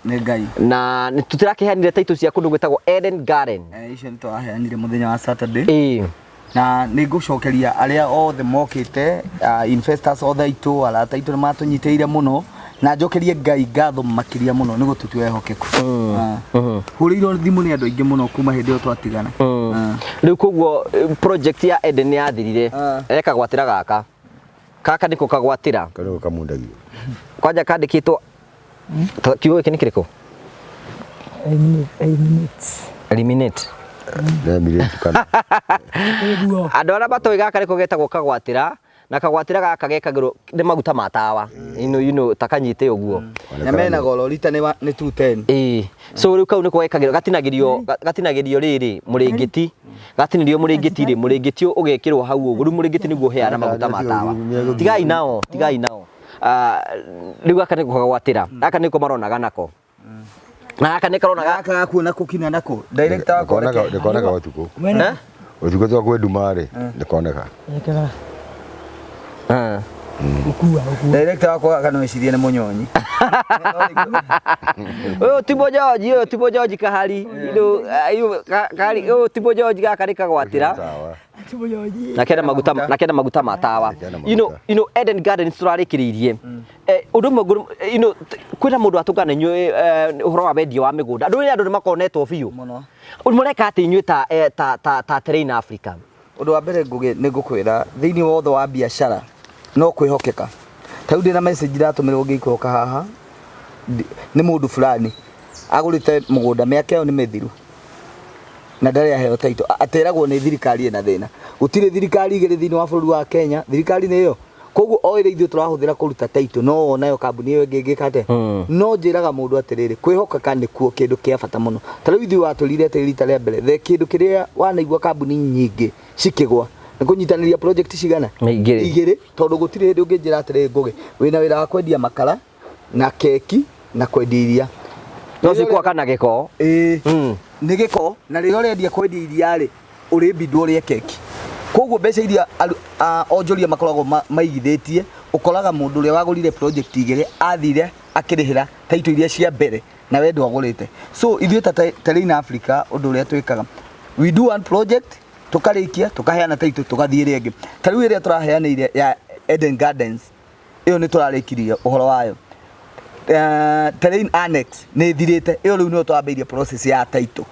Nĩ Ngai. Na tũtirakĩheanire taitũ cia kũndũ gwĩtagwo Eden Garden. Icio nĩ twaheanire mũthenya wa Saturday. Na nĩ ngũcokeria arĩa othe mokĩte, investors othe aitũ, arata aitũ nĩ matũnyitĩrĩire mũno, na njokerie Ngai ngatho makĩria mũno nĩ gũtũtua ehokeku. Hũrĩirwo thimũ nĩ andũ aingĩ mũno kuma hĩndĩ ĩyo twatigana. Rĩu koguo project ya Eden nĩ yathirire. Ekagwatĩra gaka. Gaka nĩko kagwatĩra. Karĩo kamundagio. Kwanja kandĩkĩtwo kiugo gĩkĩ nĩ kĩrĩkũ? Eliminate. Eliminate. Eliminate kana. Andũ arĩa matoĩ gaka nĩko getagwo kagwatĩra, na kagwatĩra gaka gekagĩrwo nĩ maguta ma tawa. Ino ta kanyite ũguo. Na mena goro rita nĩ 210. Ĩĩ. So rĩu kau nĩko gekagĩrwo, gatinagĩrio rĩrĩ mũrĩngĩti. Gatinĩrio mũrĩngĩti rĩ, mũrĩngĩti ũgekĩrwo hau ũguo. Rĩu mũrĩngĩti nĩguo ũheana maguta ma tawa. Tigai nao, tigai nao. Rĩu gaka nĩko kagwatĩra. Gaka nĩko maronaga nako. Na gaka nĩ karonaga. Gaka gakuona kũkina nako. Director wakwa reke. Nĩkoneka ũtukũ. Ũtukũ twa kwĩ nduma rĩ, nĩkoneka. Gũkua, gũkua. Director wakwa gaka no ecirie nĩ mũnyonyi. Ũyũ ti mũnyonyi, ũyũ ti mũnyonyi kahari. Kahari, ũyũ ti mũnyonyi, gaka nĩ kagwatĩra. Na kena maguta, na kena maguta ma tawa. Eden Gardens tũrarĩkĩrĩirie. Ũndũ ũmwe kwĩna mũndũ atũngana inyuĩ ũhoro wa wendia wa mĩgũnda. Andũ nĩ andũ nĩ makonetwo biũ. Mũno. Mũreka atĩ inyuĩ ta Terrain Africa? Ũndũ wa mbere Ngũgĩ nĩ ngũkwĩra thĩinĩ wothe wa biacara no kwĩhokeka. Ta rĩu ndĩna message iratũmĩrwo ngĩikũrũka haha nĩ mũndũ fulani agũrĩte mũgũnda mĩaka ĩyo nĩ mĩthiru na ndarĩ aheo title, ateragwo nĩ thirikari ĩna thĩna. Gũtirĩ thirikari igĩrĩ thĩinĩ wa bũrũri wa Kenya, thirikari nĩ ĩyo. Koguo o ĩrĩa ithuĩ tũrahũthĩra kũruta title no onayo kambuni ĩyo ĩngĩ ĩngĩka atĩa. No njĩraga mũndũ atĩrĩrĩ, kwĩhokeka nĩkuo kĩndũ kĩa bata mũno. Ta rĩu ithuĩ watũrire atĩ rita rĩa mbere, the kĩndũ kĩrĩa wanaigua kambuni nyingĩ cikĩgwa nĩ kũnyitanĩria project cigana? Igĩrĩ. Igĩrĩ, tondũ gũtirĩ hĩndĩ ũngĩnjĩra atĩrĩrĩ Ngũgĩ, wĩna wĩra wa kwendia makara na keki na kwendia iria. No cikwaka na gĩko. Ĩĩ. Nĩ gĩko, na rĩrĩa ũrendia kwendia iria rĩ, ũrĩbindwo ũrĩe keki. Koguo mbeca iria onjoria makoragwo maigithĩtie, ũkoraga mũndũ ũrĩa wagũrire project igĩrĩ athire akĩrĩhĩra title iria cia mbere na we ndwagũrĩte. So ithuĩ ta Terrain Africa ũndũ ũrĩa twĩkaga, we do one project, tũkarĩkia, tũkaheana title, tũgathiĩ ĩrĩa ĩngĩ. Ta rĩu ĩrĩa tũraheanĩire ya Eden Gardens, ĩyo nĩ tũrarĩkirie ũhoro wayo. Terrain Annex nĩ ĩthirĩte, ĩyo rĩu nĩyo twambĩrĩirie process ya title.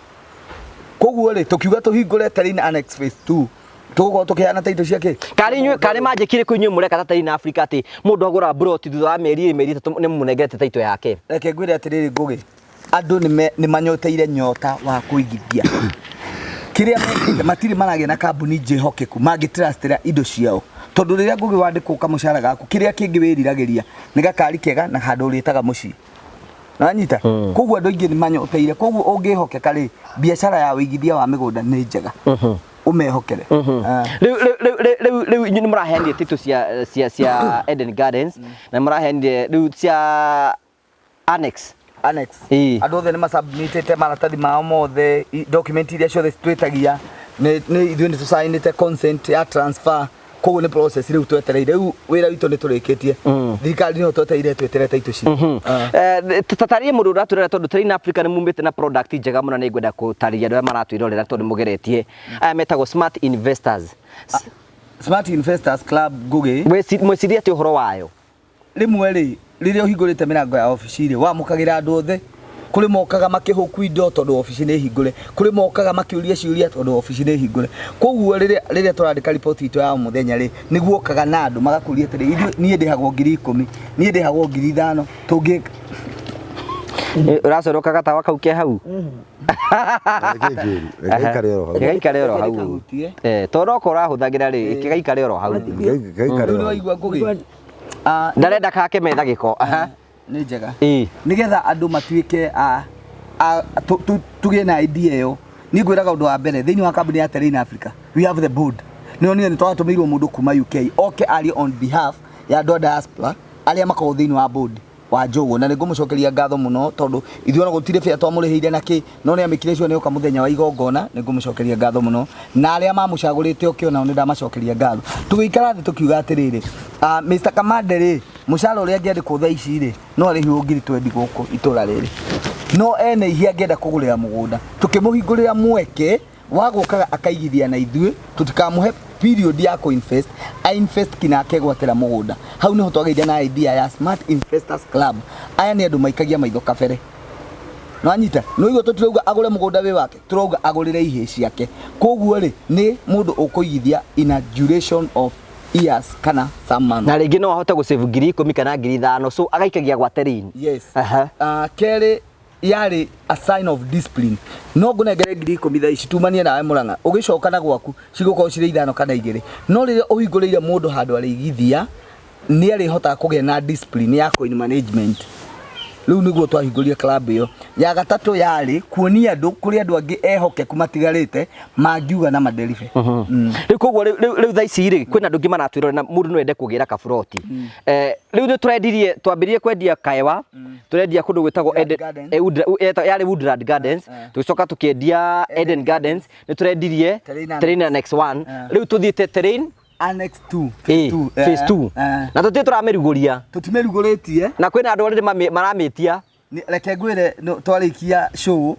Koguo rĩ, tũkiuga tũhingũre Terrain Annex phase 2, tũgũkorwo tũkĩheana title cia kĩ? Karĩ inyuĩ, karĩ manjĩkire kũ inyuĩ mũreka ta Terrain Africa atĩ mũndũ agũra plot thutha wa mĩeri ĩrĩ, mĩeri ĩtatũ nĩ mũnengerete title yake? Reke ngwĩre atĩrĩrĩ Ngũgĩ, andũ nĩ manyoteire nyota wa kũigithia. Kĩrĩa mekĩte, matirĩ maragĩa na kambuni njĩhokeku mangĩtrustĩra indo ciao. Tondũ rĩrĩa Ngũgĩ wandĩkwo kamũcara gaku, kĩrĩa kĩngĩ wĩriragĩria nĩ gakari kega na handũ ũrĩtaga mũciĩ. Nĩwanyita? Koguo andũ aingĩ nĩ manyoteire. Koguo ũngĩhokeka rĩ, biacara ya ũigithia wa mĩgũnda nĩ njega. Ũmehokere. Rĩu rĩu rĩu rĩu rĩu inyuĩ nĩ mũraheanire title cia cia cia Eden Gardens na nĩ mũraheanire rĩu cia annex. Annex. Ĩĩ. Andũ othe nĩ masubmitĩte maratathi mao mothe, document iria ciothe twĩtagia, nĩ ithuĩ nĩ tũcainĩte consent ya transfer. Koguo nĩ process rĩu twetereire. Rĩu wĩra witũ nĩ tũrĩkĩtie. Thirikari nĩyo twetereire twĩtere title citũ. Tatarĩrie mũndũ ũratwĩrorera tondũ Terrain Africa nĩ mumĩte na product njega mũno, nĩ ngwenda gũtarĩria andũ arĩa maratwĩrorera tondũ mũgeretie. Aya metagwo Smart Investors. Smart Investors Club Ngũgĩ. Mwecirie atĩ ũhoro wayo? Rĩmwe rĩ, rĩrĩa ũhingũrĩte mĩrango ya obici rĩ, wamũkagĩra andũ othe. Kũrĩ mokaga makĩhũku indo tondũ obici nĩ hingũre, kũrĩ mokaga makĩũria ciũria tondũ obici nĩ hingũre. Koguo rĩrĩa rĩrĩa tũrandĩka riboti itũ ya o mũthenya rĩ, nĩguokaga na andũ magakũria atĩrĩ, ithuĩ niĩ ndĩhagwo 10,000, niĩ ndĩhagwo 5,000, tũngĩ Ũracoroka gatawa kau ke hau? Gĩgaikare oro hau. Gĩgaikare oro hau. Gĩkahutie. Tondũ okorwo ũrahũthagĩra rĩ, gĩgaikare oro hau. Gĩgaikare Rĩu oro hau. nĩwaigua Ngũgĩ? Ndarenda kake metha gĩko. Nĩ njega. Ĩĩ. Nĩgetha andũ matuĩke a tũgĩe na idea ĩyo. Niĩ ngwĩraga ũndũ wa mbere, thĩinĩ wa kambuni ya Terrain Africa, we have the board. Nĩ onire nĩ twatũmĩirwo mũndũ kuma UK, oke arie on behalf ya andũ a diaspora arĩa makoragwo thĩinĩ wa board wa Njũgũ, na nĩ ngũmũcokeria ngatho mũno tondũ ithuĩ ona gũtirĩ bĩa twamũrĩhĩire na kĩ, no nĩ amĩkire sure nĩ oka mũthenya wa igongona. Nĩ ngũmũcokeria ngatho mũno, na arĩa mamũcagũrĩte oke onao nĩ ndamacokeria ngatho. Tũgĩikara thĩ tũkiuga atĩrĩrĩ, Mr. Kamande rĩ, mũcara ũrĩa angĩandĩkwo thaa ici rĩ, no arĩhirwo 20,000 gũkũ itũra rĩrĩ, no ena ihia angĩenda kũgũrĩra mũgũnda. Tũkĩmũhingũrĩra mweke wa gũkaga akaigithia na ithuĩ, tũtikamũhe period ya kũ-invest, a-invest kinya akegwatĩra mũgũnda. Hau nĩho twagĩire na idea ya Smart Investors Club. Aya nĩ andũ maikagia maitho kabere. Nĩwanyita? Nĩwaigua tũtirauga agũre mũgũnda wĩ wake, tũrauga agũrĩre ihĩĩ ciake. Koguo rĩ, nĩ mũndũ ũkũigithia in a duration of years kana some months. Na rĩngĩ no ahote gũ save 10,000 kana 5,000, so agaikagia gwa Terrain. Yes. Aha. Kerĩ yarĩ a sign of discipline. No ngũnengere 10,000 thaa ici tumanie nawe Mũrang'a, ũgĩcoka na gwaku cigũkorwo cirĩ 5 kana 2. No rĩrĩa ũhingũrĩire mũndũ handũ arĩigithia, nĩ arĩhotaga kũgĩa na discipline ya coin management. Rĩu nĩguo twahingũrire club ĩyo. Ya gatatũ yarĩ kuonia andũ kũrĩ andũ angĩ ehokeku matigarĩte mangiuga na maderibe. Rĩu koguo rĩu thaa ici rĩ, kwĩna andũ angĩ maratwĩrorera na mũndũ no ende kũgĩra kaburoti. Rĩu nĩ tũrendirie, twambĩrĩrie kwendia Kaewa, tũrendia kũndũ gwĩtagwo Woodland Eden, Gardens. Yarĩ Woodland Gardens, tũgĩcoka tũkĩendia Eden Gardens, nĩ tũrendirie Terrain Annex. Terrain Annex 1. Rĩu tũthiĩte Terrain Annex 2, phase 2. Phase 2. Na tũtirĩ tũramĩrugũria. Tũtimĩrugũrĩtie. Na kwĩna andũ already maramĩtia. Reke ngwĩre, twarĩkia show,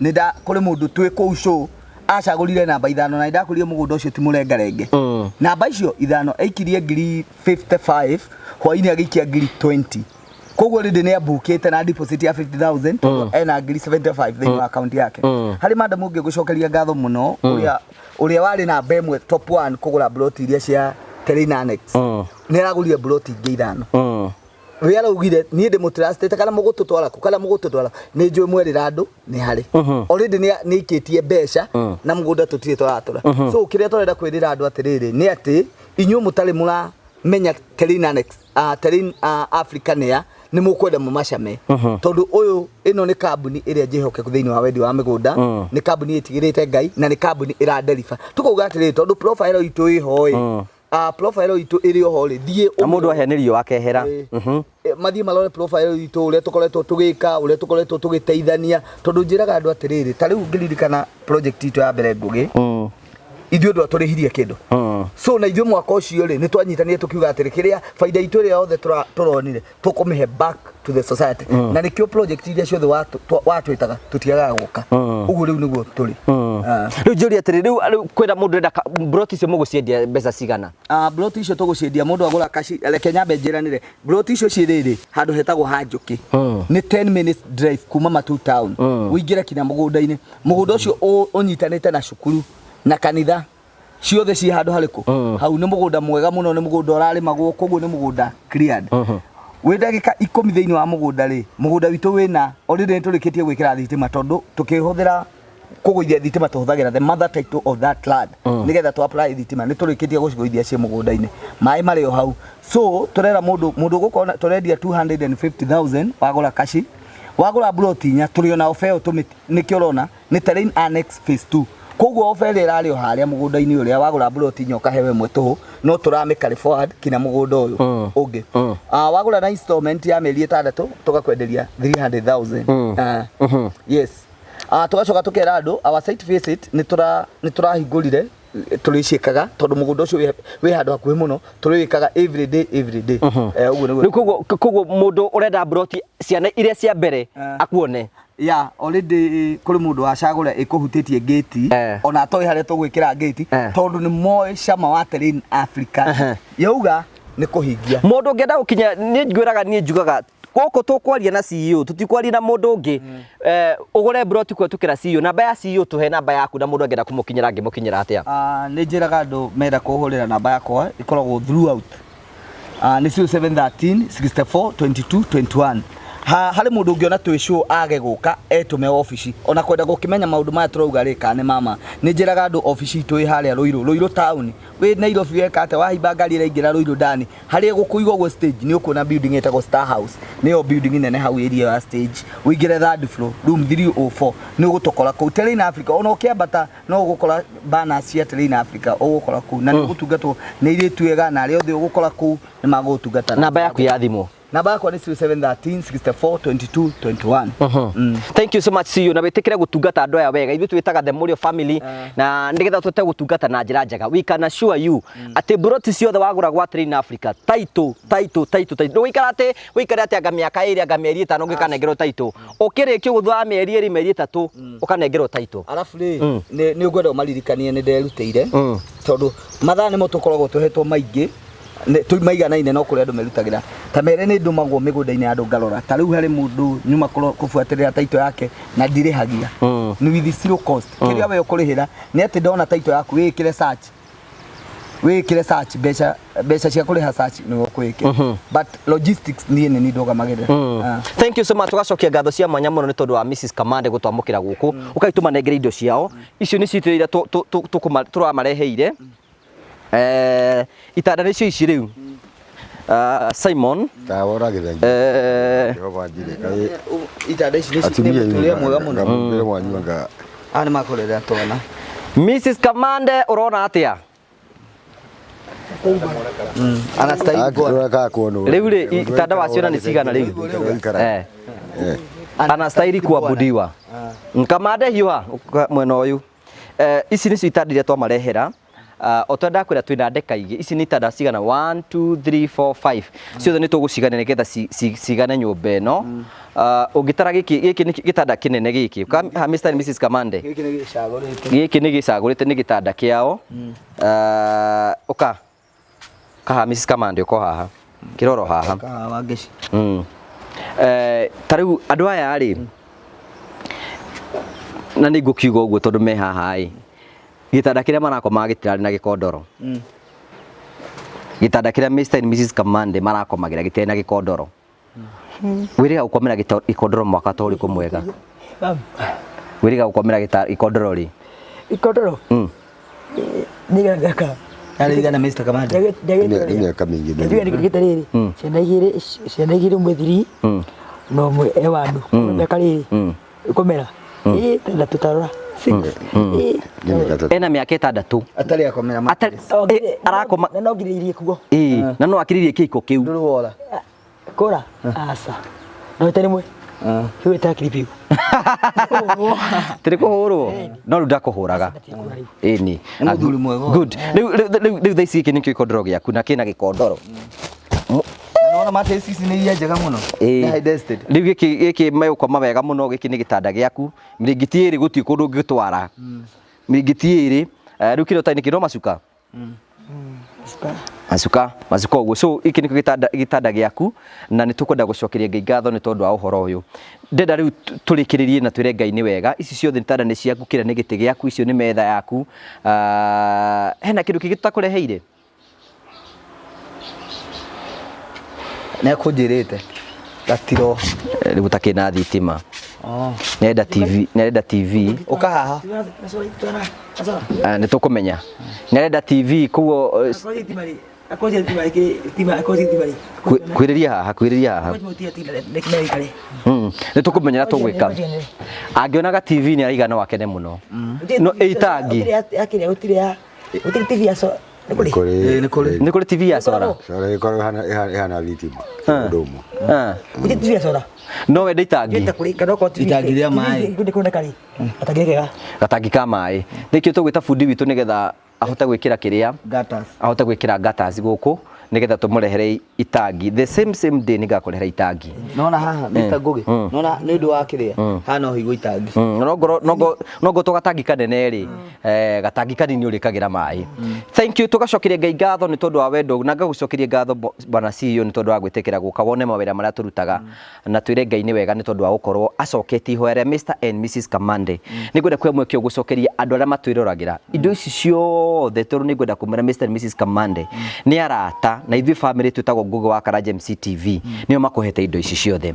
nĩ nda kũrĩ mũndũ twĩ kũu show acagũrire namba 5, na nĩndakũrire mũgũnda ũcio ti mũrengarenge. Namba icio 5 aikirie 55,000, hwainĩ agĩikia 20,000. Koguo rĩndĩ nĩ ambukĩte na deposit ya 50,000 tondũ ena 75,000 thĩinĩ wa account yake. Harĩ madam ũngĩ ngũcokeria ngatho mũno, ũrĩa warĩ namba 1 top 1 kũgũra plot iria cia Terrain Annex. Nĩ aragũrire plot ingĩ 5. We araugire niĩ ndĩmũtrustĩte, kana mũgũtũtwara kũ, kana mũgũtũtwara, nĩ njũĩ mwerĩra andũ nĩ harĩ. Already nĩ aikĩtie mbeca na mũgũnda tũtirĩ tũratũra. So kĩrĩa tũrenda kwĩrĩra andũ atĩrĩrĩ nĩ atĩ inyuĩ mũtarĩ mũramenya Terrain Annex, Terrain Africa nĩa, nĩ mũkwenda mũmacame. Tondũ ũyũ, ĩno nĩ kambuni ĩrĩa njĩhokeku thĩinĩ wa wendi wa mĩgũnda, nĩ kambuni ĩtigĩrĩte Ngai na nĩ kambuni ĩraderiba. Tũkauga atĩrĩrĩ, tondũ profile itũ ĩho ĩ, profile itũ ĩrĩ oho rĩ, thiĩ Na mũndũ aheanĩrio akehera. Mathiĩ marore profile itũ, ũrĩa tũkoretwo tũgĩka, ũrĩa tũkoretwo tũgĩteithania, tondũ njĩraga andũ atĩrĩrĩ, ta rĩu ngĩririkana project itũ ya mbere Ngũgĩ, ithuĩ andũ atũrĩhirie kĩndũ. So na ithuĩ mwaka ũcio rĩ, nĩ twanyitanire tũkiuga atĩrĩ, kĩrĩa baida itũ ĩrĩa yothe tũronire tũkũmĩhe back to the society. Na nĩkĩo project iria ciothe watwĩtaga tũtiagaga gũka. Ũguo rĩu nĩguo tũrĩ. Rĩu njũrie atĩrĩ, rĩu kwĩna mũndũ ũrenda plot icio mũgũciendia mbeca cigana? Plot icio tũgũciendia mũndũ agũra kaci, reke nyambe njĩranĩre. Plot icio ciĩ rĩrĩ handũ hetagwo ha Njũkĩ. Nĩ 10 minutes drive kuma Matu town. Ũingĩre kinya mũgũnda-inĩ. Mũgũnda ũcio ũnyitanĩte na cukuru na kanitha ciothe ciĩ handũ harĩkũ. Hau nĩ mũgũnda mwega mũno, nĩ mũgũnda ũrarĩmagwo, koguo nĩ mũgũnda cleared. Wĩ ndagĩka 10 thĩinĩ wa mũgũnda rĩ, mũgũnda witũ wĩna already nĩ tũrĩkĩtie gwĩkĩra thitima, tondũ tũkĩhũthĩra kũgũithia thitima tũhũthagĩra the mother title of that land. Nĩgetha tũ apply thitima nĩ tũrĩkĩtie gũcigũithia ciĩ mũgũnda-inĩ, maĩ marĩ o hau. So tũrera mũndũ, mũndũ ũgũkorwo tũrendia 250,000 wagũra kaci, Wagũra mburoti inya tũrĩ ona ofa ĩyo tũmĩ nĩkĩo ũrona nĩ Terrain Annex Phase 2. Koguo ofa ĩrĩa ĩrarĩ o harĩa mũgũnda-inĩ ũrĩa wagũra mburoti inya ũkaheo ĩmwe tũhũ no tũramĩ carry forward kinya mũgũnda ũyũ ũngĩ. Wagũra na installment ya mĩeri ĩtandatũ tũgakwenderia 300,000. Yes. Tũgacoka tũkera andũ our site visit nĩ tũra nĩ tũrahingũrire tũrĩciĩkaga tondũ mũgũnda ũcio wĩ handũ hakuhĩ mũno tũrĩwĩkaga every day every day. Ũguo nĩguo. Rĩu koguo mũndũ ũrenda mburoti ciana iria cia mbere akuone. Ya already kũrĩ mũndũ wacagũra ĩkũhutĩtie gate ona atoĩ harĩa tũgwĩkĩra gate tondũ nĩ moĩ cama wa Terrain Africa yauga nĩ kũhingia. Mũndũ ũngĩenda gũkinya niĩ ngwĩraga niĩ njugaga gũkũ tũkwaria na CEO tũtikwaria na mũndũ ũngĩ. Ũgũre mburoti kũhetũkĩra CEO, namba ya CEO tũhe namba yaku na mũndũ angĩenda kũmũkinyĩra angĩmũkinyĩra atĩa? Nĩ njĩraga andũ menda kũhũrĩra namba yakwa ĩkoragwo throughout. Nĩ 0713 64 22 21. Harĩ mũndũ ũngĩona twĩ show age gũka etũme obici ona kwenda gũkĩmenya maũndũ maya tũrauga rĩ kana nĩ mama. Nĩ njĩraga andũ obici itũ ĩ harĩa Ruiru, Ruiru town. Wĩ Nairobi weka atĩa wahaimba ngari ĩraingĩra Ruiru ndani harĩa ĩgũkũiga ũguo stage nĩ ũkuona building ĩtagwo Star House nĩyo building nene hau area ya stage ũingĩre third floor room 304 nĩ ũgũtũkora kũu Terrain Africa ona ũkĩambata no ũgũkora banners cia Terrain Africa ũgũkora kũu na nĩ ũgũtungatwo nĩ airĩtu ega na arĩa othe ũgũkora kũu nĩ magũgũtungata. Namba yaku ya thimũ? Namba yakwa nĩ 0713 64 22 21. Thank you so much CEO na wĩtĩkĩre gũtungata andũ aya wega. Ithuĩ twĩtaga the Mũrĩo family na nĩgetha tũhote gũtungata na njĩra njega. We can assure you atĩ mburoti ciothe wagũra gwa Terrain Africa title title title title ndũgũikara atĩ ũikare atĩ anga mĩaka ĩrĩ anga mĩeri ĩtano ũngĩkanengerwo title ũkĩrĩkia ũguo thutha wa mĩeri ĩrĩ mĩeri ĩtatũ ũkanengerwo title. Arabu rĩ nĩ ngwenda ũmaririkanie nĩ nderutĩire tondũ mathaa nĩmo tũkoragwo tũhetwo maingĩ maiganaine no kũrĩ andũ merutagĩra ta mere nĩ ndũmagwo mĩgũnda-inĩ ya andũ ngarora ta rĩu harĩ mũndũ nyuma kũbuatĩrĩra title yake na ndirĩhagia nĩ with zero cost. Kĩrĩa we ũkũrĩhĩra nĩ atĩ ndona title yaku wĩkĩre search wĩkĩre search mbeca cia kũrĩha search nĩwe ũkwĩkĩra but logistics niĩ nĩ niĩ ndũgamagĩrĩra. Thank you so much. Tũgacokia ngatho cia mwanya mũno nĩ tondũ wa Mrs Kamande gũtwamũkĩra gũkũ ũkai tũmanengere indo ciao icio nĩ citũ iria tũramareheire. Itanda nĩcio ici rĩu. Simon Tawa ũragĩthengia. Jehova njire kaĩ Itanda ici nĩ atumia mũtũrĩre mwega mũno. Ngamũmbĩre mwanyu anga. Aya nĩ makũrera twana. Mrs Kamande ũrona atĩa? Anastahili bwana. Rĩu rĩ itanda waciona nĩ cigana rĩu? Anastahili kuabudiwa. Kamande hiũha mwena ũyũ. Ici nĩcio itanda iria twamarehera. O ta ndakwĩra twĩna ndeka igĩ ici nĩ itanda cigana 1 2 3 4 5 ciothe nĩ tũgũcigana nĩgetha cigane nyũmba ĩno. Ũngĩtara gĩkĩ gĩkĩ nĩ gĩtanda kĩnene gĩkĩ Mr and Mrs Kamande gĩkĩ nĩ gĩcagũrĩte gĩkĩ nĩ gĩcagũrĩte nĩ gĩtanda kĩao. Ũka kaha Mrs Kamande ũko haha kĩroro haha kaha Wangeci. Ta rĩu andũ aya rĩ na nĩ ngũkiuga ũguo tondũ me haha ĩ gĩtanda kĩrĩa marakomaga gĩtirarĩ na gĩkondoro. Gĩtanda kĩrĩa Mr and Mrs Kamande marakomagĩra gĩtirarĩ na gĩkondoro. Wĩrĩga gũkomera gĩkondoro mwaka ta ũrĩkũ mwega? Wĩrĩga gũkomera gĩkondoro rĩ? Gĩkondoro? Nĩ igana mĩaka. Yarĩ igana Mr Kamande. Nĩ mĩaka mĩingĩ. Ndĩgĩte rĩrĩ ciana igĩrĩ ũmwe thiri na ũmwe e wanu mĩaka rĩrĩ ũkomera ĩtandatũ tarora ena mĩaka ĩtandatũ atarĩ akomera arakoma na no ngirĩrĩrie kuo na no akirĩrĩrie kĩiko kĩu ndũrĩ wora kũra aca no ĩtarĩ mwe kĩu ĩtakiri biũ tĩrĩ kũhũrwo no rĩu ndakũhũraga ĩni mũthuri mwega good rĩu thaa ici gĩkĩ nĩkĩo gĩkondoro gĩaku na kĩna gĩkondoro Naona mate ici nĩ iria njega mũno. Nĩ high density. Rĩu gĩkĩ gĩkĩ megũkoma wega mũno gĩkĩ nĩ gĩtanda gĩaku mĩrĩngĩti ĩrĩ gũtirĩ kũndũ ũngĩtwara mĩrĩngĩti ĩrĩ rĩu kĩrĩa ũtarĩ nĩkĩ no macuka macuka macuka ũguo so gĩkĩ nĩkĩo gĩtanda gĩaku na nĩ tũkwenda gũcokeria Ngai ngatho nĩ tondũ wa ũhoro ũyũ ndenda rĩu tũrĩkĩrĩrie na twĩre Ngai nĩ wega ici ciothe itanda nĩ ciaku kĩrĩa nĩ gĩtĩ gĩaku icio nĩ metha yaku hena kĩndũ kĩngĩ tũtakũreheire Nĩ akũnjĩrĩte gatiro rĩu gũtakĩrĩ na thitima nĩarenda TV nĩarenda TV ũka haha nĩ tũkũmenya nĩarenda TV koguo Akorwo thitima ĩkĩrĩ thitima akorwo thitima rĩ. Kwĩrĩria haha, kwĩrĩria haha. Akorwo thitima reke nayo ĩikare. Nĩ tũkũmenya ũrĩa tũgwĩka. Angĩonaga TV nĩ araiga no akene mũno. No ĩ itangi. Gũtirĩ ya kĩrĩa gũtirĩ ya gũtirĩ TV ya so nĩ kũrĩ. Ĩĩ, nĩ kũrĩ. Nĩ kũrĩ TV ya cora. Cora ĩkoragwo ĩhana thitima. Ũndũ ũmwe. Gũtirĩ TV ya cora. No wende itangi. Gĩta kũrĩ kana okorwo TV. Itangi rĩa maĩ. Nĩ kuoneka rĩ. Gatangi kega. Gatangi ka maĩ. Nĩkĩo tũgwĩta bundi witũ nĩgetha ahote gwĩkĩra kĩrĩa. Gutters. Ahote gwĩkĩra gutters gũkũ nĩgetha tũmũrehere itangi. The same same day nĩngakũrehera itangi. Nona haha Mr. Ngugi. Nona nĩ ũndũ wa kĩrĩa. Haha no higwo itangi. No ngoro gatangi kanene rĩ, gatangi kanini ũrĩkagĩra maĩ. Thank you, tũgacokeria Ngai ngatho nĩ tondũ wa wendo na ngagũcokeria ngatho bwana CEO nĩ tondũ wa gwĩtĩkĩra gũka wone mawĩra marĩa tũrutaga. Na twĩre Ngai nĩ wega nĩ tondũ wa gũkorwo acoketie ihoya rĩa Mr and Mrs Kamande. Nĩ ngwenda kuoya mweke ũyũ gũcokeria andũ arĩa matwĩroragĩra indo ici ciothe, tondũ nĩ ngwenda kũmera Mr and Mrs Kamande nĩ arata na ithuĩ family twĩtagwo Ngugi wa Karanja MC TV, nĩo makũhete indo ici ciothe.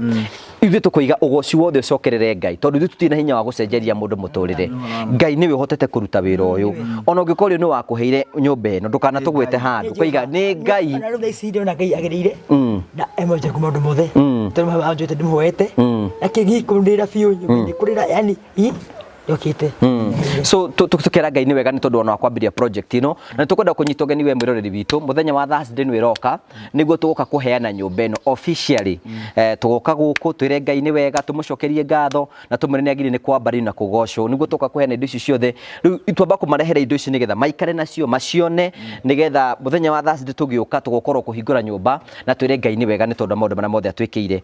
Ithuĩ tũkoiga ũgoci wothe ũcokerere Ngai, tondũ ithuĩ tũtirĩ na hinya wa gũcenjeria mũndũ mũtũrĩre. Ngai nĩwe ũhotete kũruta wĩra ũyũ. Ona ũngĩkorwo nĩ wakũheire nyũmba ĩno, ndũkanatũgwete handũ, ũkoiga nĩ Ngai. Ona rĩu thaa ici ndĩrona Ngai agĩrĩire na emojete kuma maũndũ mothe, tondũ anjũĩte ndĩmũhoete akĩgi kũndĩra biũ nyũmba-inĩ kũrĩra, yani i yokĩte. So tukera Ngai nĩ wega nĩ tondũ ona wa kwambĩrĩria project ĩno, na nĩ tũkwenda kũnyita ũgeni we mwĩroreri witũ mũthenya wa Thursday nĩ ĩroka nĩguo tũgoka kũheana nyũmba ĩno officially. Tũgoka gũkũ twĩre Ngai nĩ wega, tũmũcokerie ngatho na tũmwĩre nĩ agĩrĩire nĩ kwambarĩrio na kũgocwo, nĩguo tũgoka kũheana indo ici ciothe. Rĩu twamba kũmarehera indo ici nĩgetha maikare nacio macione, nĩgetha mũthenya wa Thursday tũgĩũka tũgokorwo kũhingũra nyũmba na twĩre Ngai nĩ wega nĩ tondũ wa maũndũ marĩa mothe atwĩkĩire.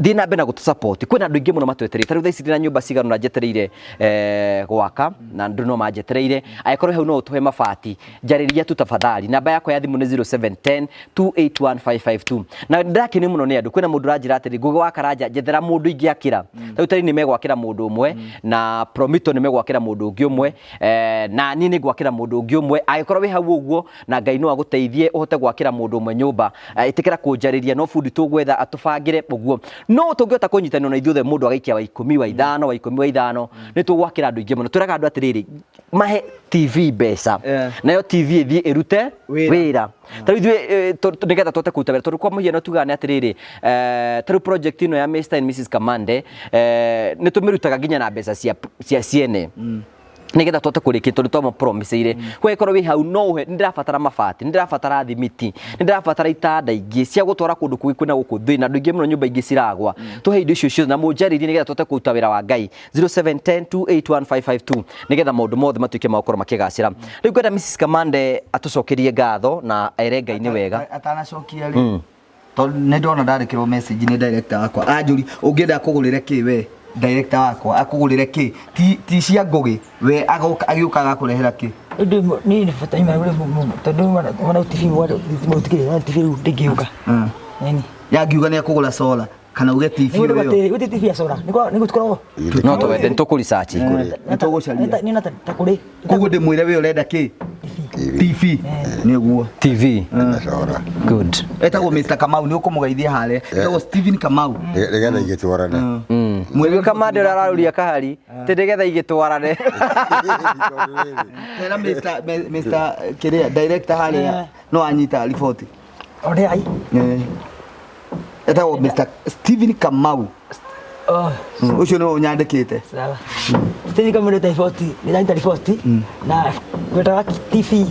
Thiĩ na mbere na gũtũ support, kwĩna andũ aingĩ mũno matwetereire. Ta rĩu thaa ici ndĩna nyũmba cigana ũna njetereire gwaka na andũ no manjetereire. Angĩkorwo hau no ũtũhe mabati, njarĩria tu tafadhali. Namba yakwa ya thimũ nĩ 0710 281552. Na ndĩrakenio mũno nĩ andũ, kwĩna mũndũ ũranjĩra atĩrĩ, Ngugi wa Karanja njethera mũndũ ingĩakĩra. Ta rĩu Tari nĩ megwakĩra mũndũ ũmwe, na Promito nĩ megwakĩra mũndũ ũngĩ ũmwe, na niĩ nĩ ngwakĩra mũndũ ũngĩ ũmwe. Angĩkorwo wĩ hau ũguo na Ngai no agũteithie ũhote gwakĩra mũndũ ũmwe nyũmba, ĩtĩkĩra kũnjarĩria, no bundi tũgwetha atũbangĩre ũguo. No tũngĩhota kũnyitanĩra na ithuothe, mũndũ agaikia wa ikũmi wa ithano, wa ikũmi wa ithano, nĩ tũgwakĩra andũ aingĩ mũno. Twĩraga andũ atĩrĩrĩ, mahe TV mbeca, nayo TV ĩthiĩ ĩrute wĩra. Ta rĩu ithuĩ nĩgetha tũhote kũruta wĩra, tondũ kwa mũhiano tugaga nĩ atĩrĩrĩ, ta rĩu project ĩno ya Mr and Mrs Kamande, nĩ tũmĩrutaga nginya na mbeca cia ciene, nĩgetha tũhote kũrĩkia, tondũ twamapromiseire. Kwa ĩkorwo wĩ hau no ũhe, nĩ ndĩrabatara mabati, nĩ ndĩrabatara thimiti, nĩ ndĩrabatara itanda ingĩ cia gũtwara kũndũ kũngĩ kwĩna gũkũ thĩna, andũ aingĩ mũno nyũmba ingĩ ciragwa. Tũhe indo icio ciothe na mũnjarĩrie nĩgetha tũhote kũruta wĩra wa Ngai. 0710 281552, nĩgetha maũndũ mothe matuĩke ma gũkorwo makĩgacĩra. Rĩu ngwenda Mrs Kamande atũcokerie ngatho na ere Ngai nĩ wega. Atanacokia rĩ, tondũ nĩ ndona ndarĩkĩrwo message nĩ director wakwa anjũri ũngĩenda akũgũrĩre kĩ, we director wakwa akũgũrĩre kĩ, ti cia Ngugi, we agoka agĩũka agakũrehera kĩ. Ũndũ niĩ nĩ bata nyuma tondũ mwana TV mwana mũtikĩrĩ na TV rĩu ndĩngĩũka. Nini? Yangiuga nĩ akũgũra solar kana uge TV ĩyo. Gũtirĩ TV ya solar. Nĩ gũtikoragwo. No twende nĩ tũkũ research. Nĩ tũgũcaria. Nĩ na ta kũrĩ. Koguo ndĩmwĩre we ũrenda kĩ? TV. Nĩguo. TV. Na cora. Good. Etagwo Mr Kamau, nĩ ũkũmũgeithia harĩa. Etagwo Stephen Kamau. Nĩgetha igĩtwarane. Mwĩrĩ Kamande ũrĩa ararũria kahari, ti nĩgetha igĩtwarane. Tera Mr kĩrĩa director harĩa no anyita riboti. Ũrĩa ai. Etagwo Mr Stephen Kamau. Ũcio nĩwe ũnyandĩkĩte. Sawa. Stephen Kamau nĩ riboti, nĩ ndanyita riboti na gwetaga TV.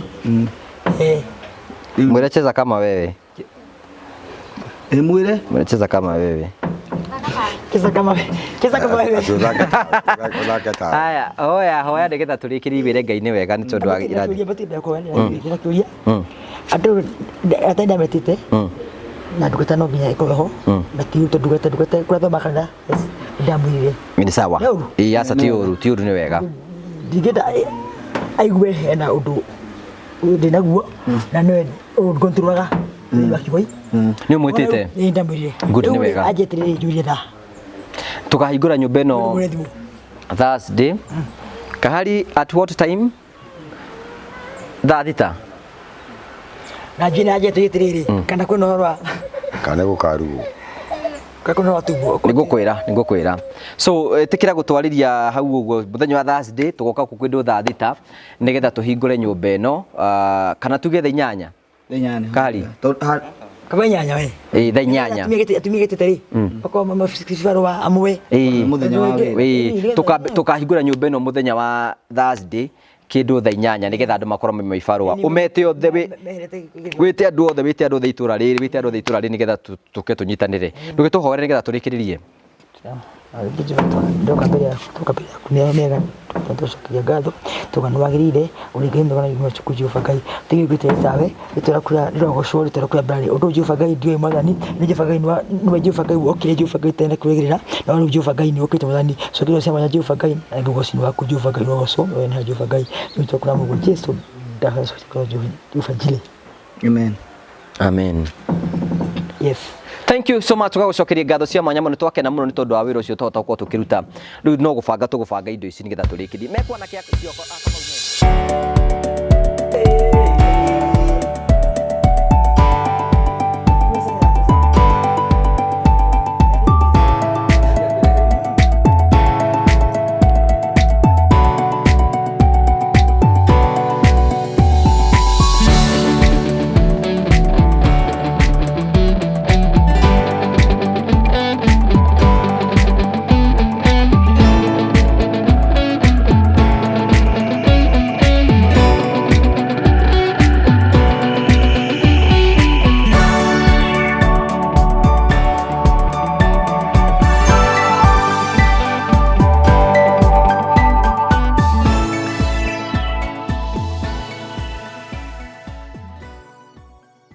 Mwĩre cheza kama wewe. Mwĩre? Mwĩre cheza kama wewe. Cheza kama wewe. Cheza kama wewe. Ũthake tawe. Haya, hoya hoya nĩgetha tũrĩkĩrie wĩre Ngai nĩ wega nĩ tondũ wa irathi. Andũ ate ndametĩte na ndungata no nginya ĩkorwo ho, na ti ũru ndungata ndungata kũrĩa thoma kanitha ndamwĩrire. Nĩ sawa. Nĩ ũru? Ĩĩ aca ti ũru, ti ũru nĩ wega. Ndingĩenda aigue hena ũndũ ndĩ naguo na nĩwe ũngontrolaga thĩinĩ wa kiugo. Nĩ ũmwĩtĩte? Ĩĩ ndamwĩrire. Good, nĩ wega. Anjetereire njũrie thaa. Tũkahingũra nyũmba ĩno Ngũre thimũ. Thursday. Kahari at what time? Thaa thita. Na njĩ na anjetereire atĩrĩrĩ, kana kwĩna ũhoro wa Kana gũkarugwo. kana kwĩna ũhoro wa tumbo. Nĩngũkwĩra, nĩngũkwĩra. So ĩtĩkĩra gũtwarĩria hau ũguo mũthenya wa Thursday tũgoka gũkũ kĩndũ thaa thita nĩgetha tũhingũre nyũmba ĩno, kana tuge thaa inyanya. Thaa 8. Kari. Tondũ Kaba 8 we. Ĩĩ, thaa 8. Atumia gĩtĩte rĩ. Okorwo mama cibarũa amwe. Ĩĩ. Mũthenya wa wĩra. Ĩĩ, tũkahingũra nyũmba ĩno mũthenya wa Thursday kĩndũ thaa 8 nĩgetha andũ makorwo me ibarũa ũmete othe wĩte andũ othe, wĩte andũ othe itũra rĩrĩ, wĩte andũ othe itũra rĩrĩ nĩgetha tũke tũnyitanĩre. Ndũgĩtũhoere nĩgetha tũrĩkĩrĩrie. Ndoka mbere yaku, ndoka mbere yaku mĩega mĩega, tũcokeria ngatho tuga nĩ wagĩrĩire ũrĩ Ngai mwega na wĩ mwĩhokeku Jehova Ngai. Tũgĩthiĩ gwĩtĩra tawe rĩtwa rĩaku rĩrogocwo, rĩtwa rĩaku rĩa mbere. Ũndũ ũyũ Jehova Ngai ndiũĩ Mwathani, nĩ Jehova Ngai nĩwe Jehova Ngai wokire Jehova Ngai tene kwĩrĩgĩrĩra, no rĩu Jehova Ngai nĩ ũkĩte Mwathani. Cokeria cia mwanya Jehova Ngai na ũgoci nĩ waku Jehova Ngai ũrogocwo, we nĩwe Jehova Ngai. Rĩu tũkũra Mũrũ Jesu ndahoya Jehova Jireh. Amen. Amen. Yes. Thank you so much. Tũgagũcokeria ngatho cia mwanya mũno, twakena mũno nĩ tondũ wa wĩra ũcio twahota gũkorwo tũkĩruta. Rĩu no gũbanga tũgũbanga indo ici nĩgetha tũrĩkĩrie. Mekuona kĩa kĩoko.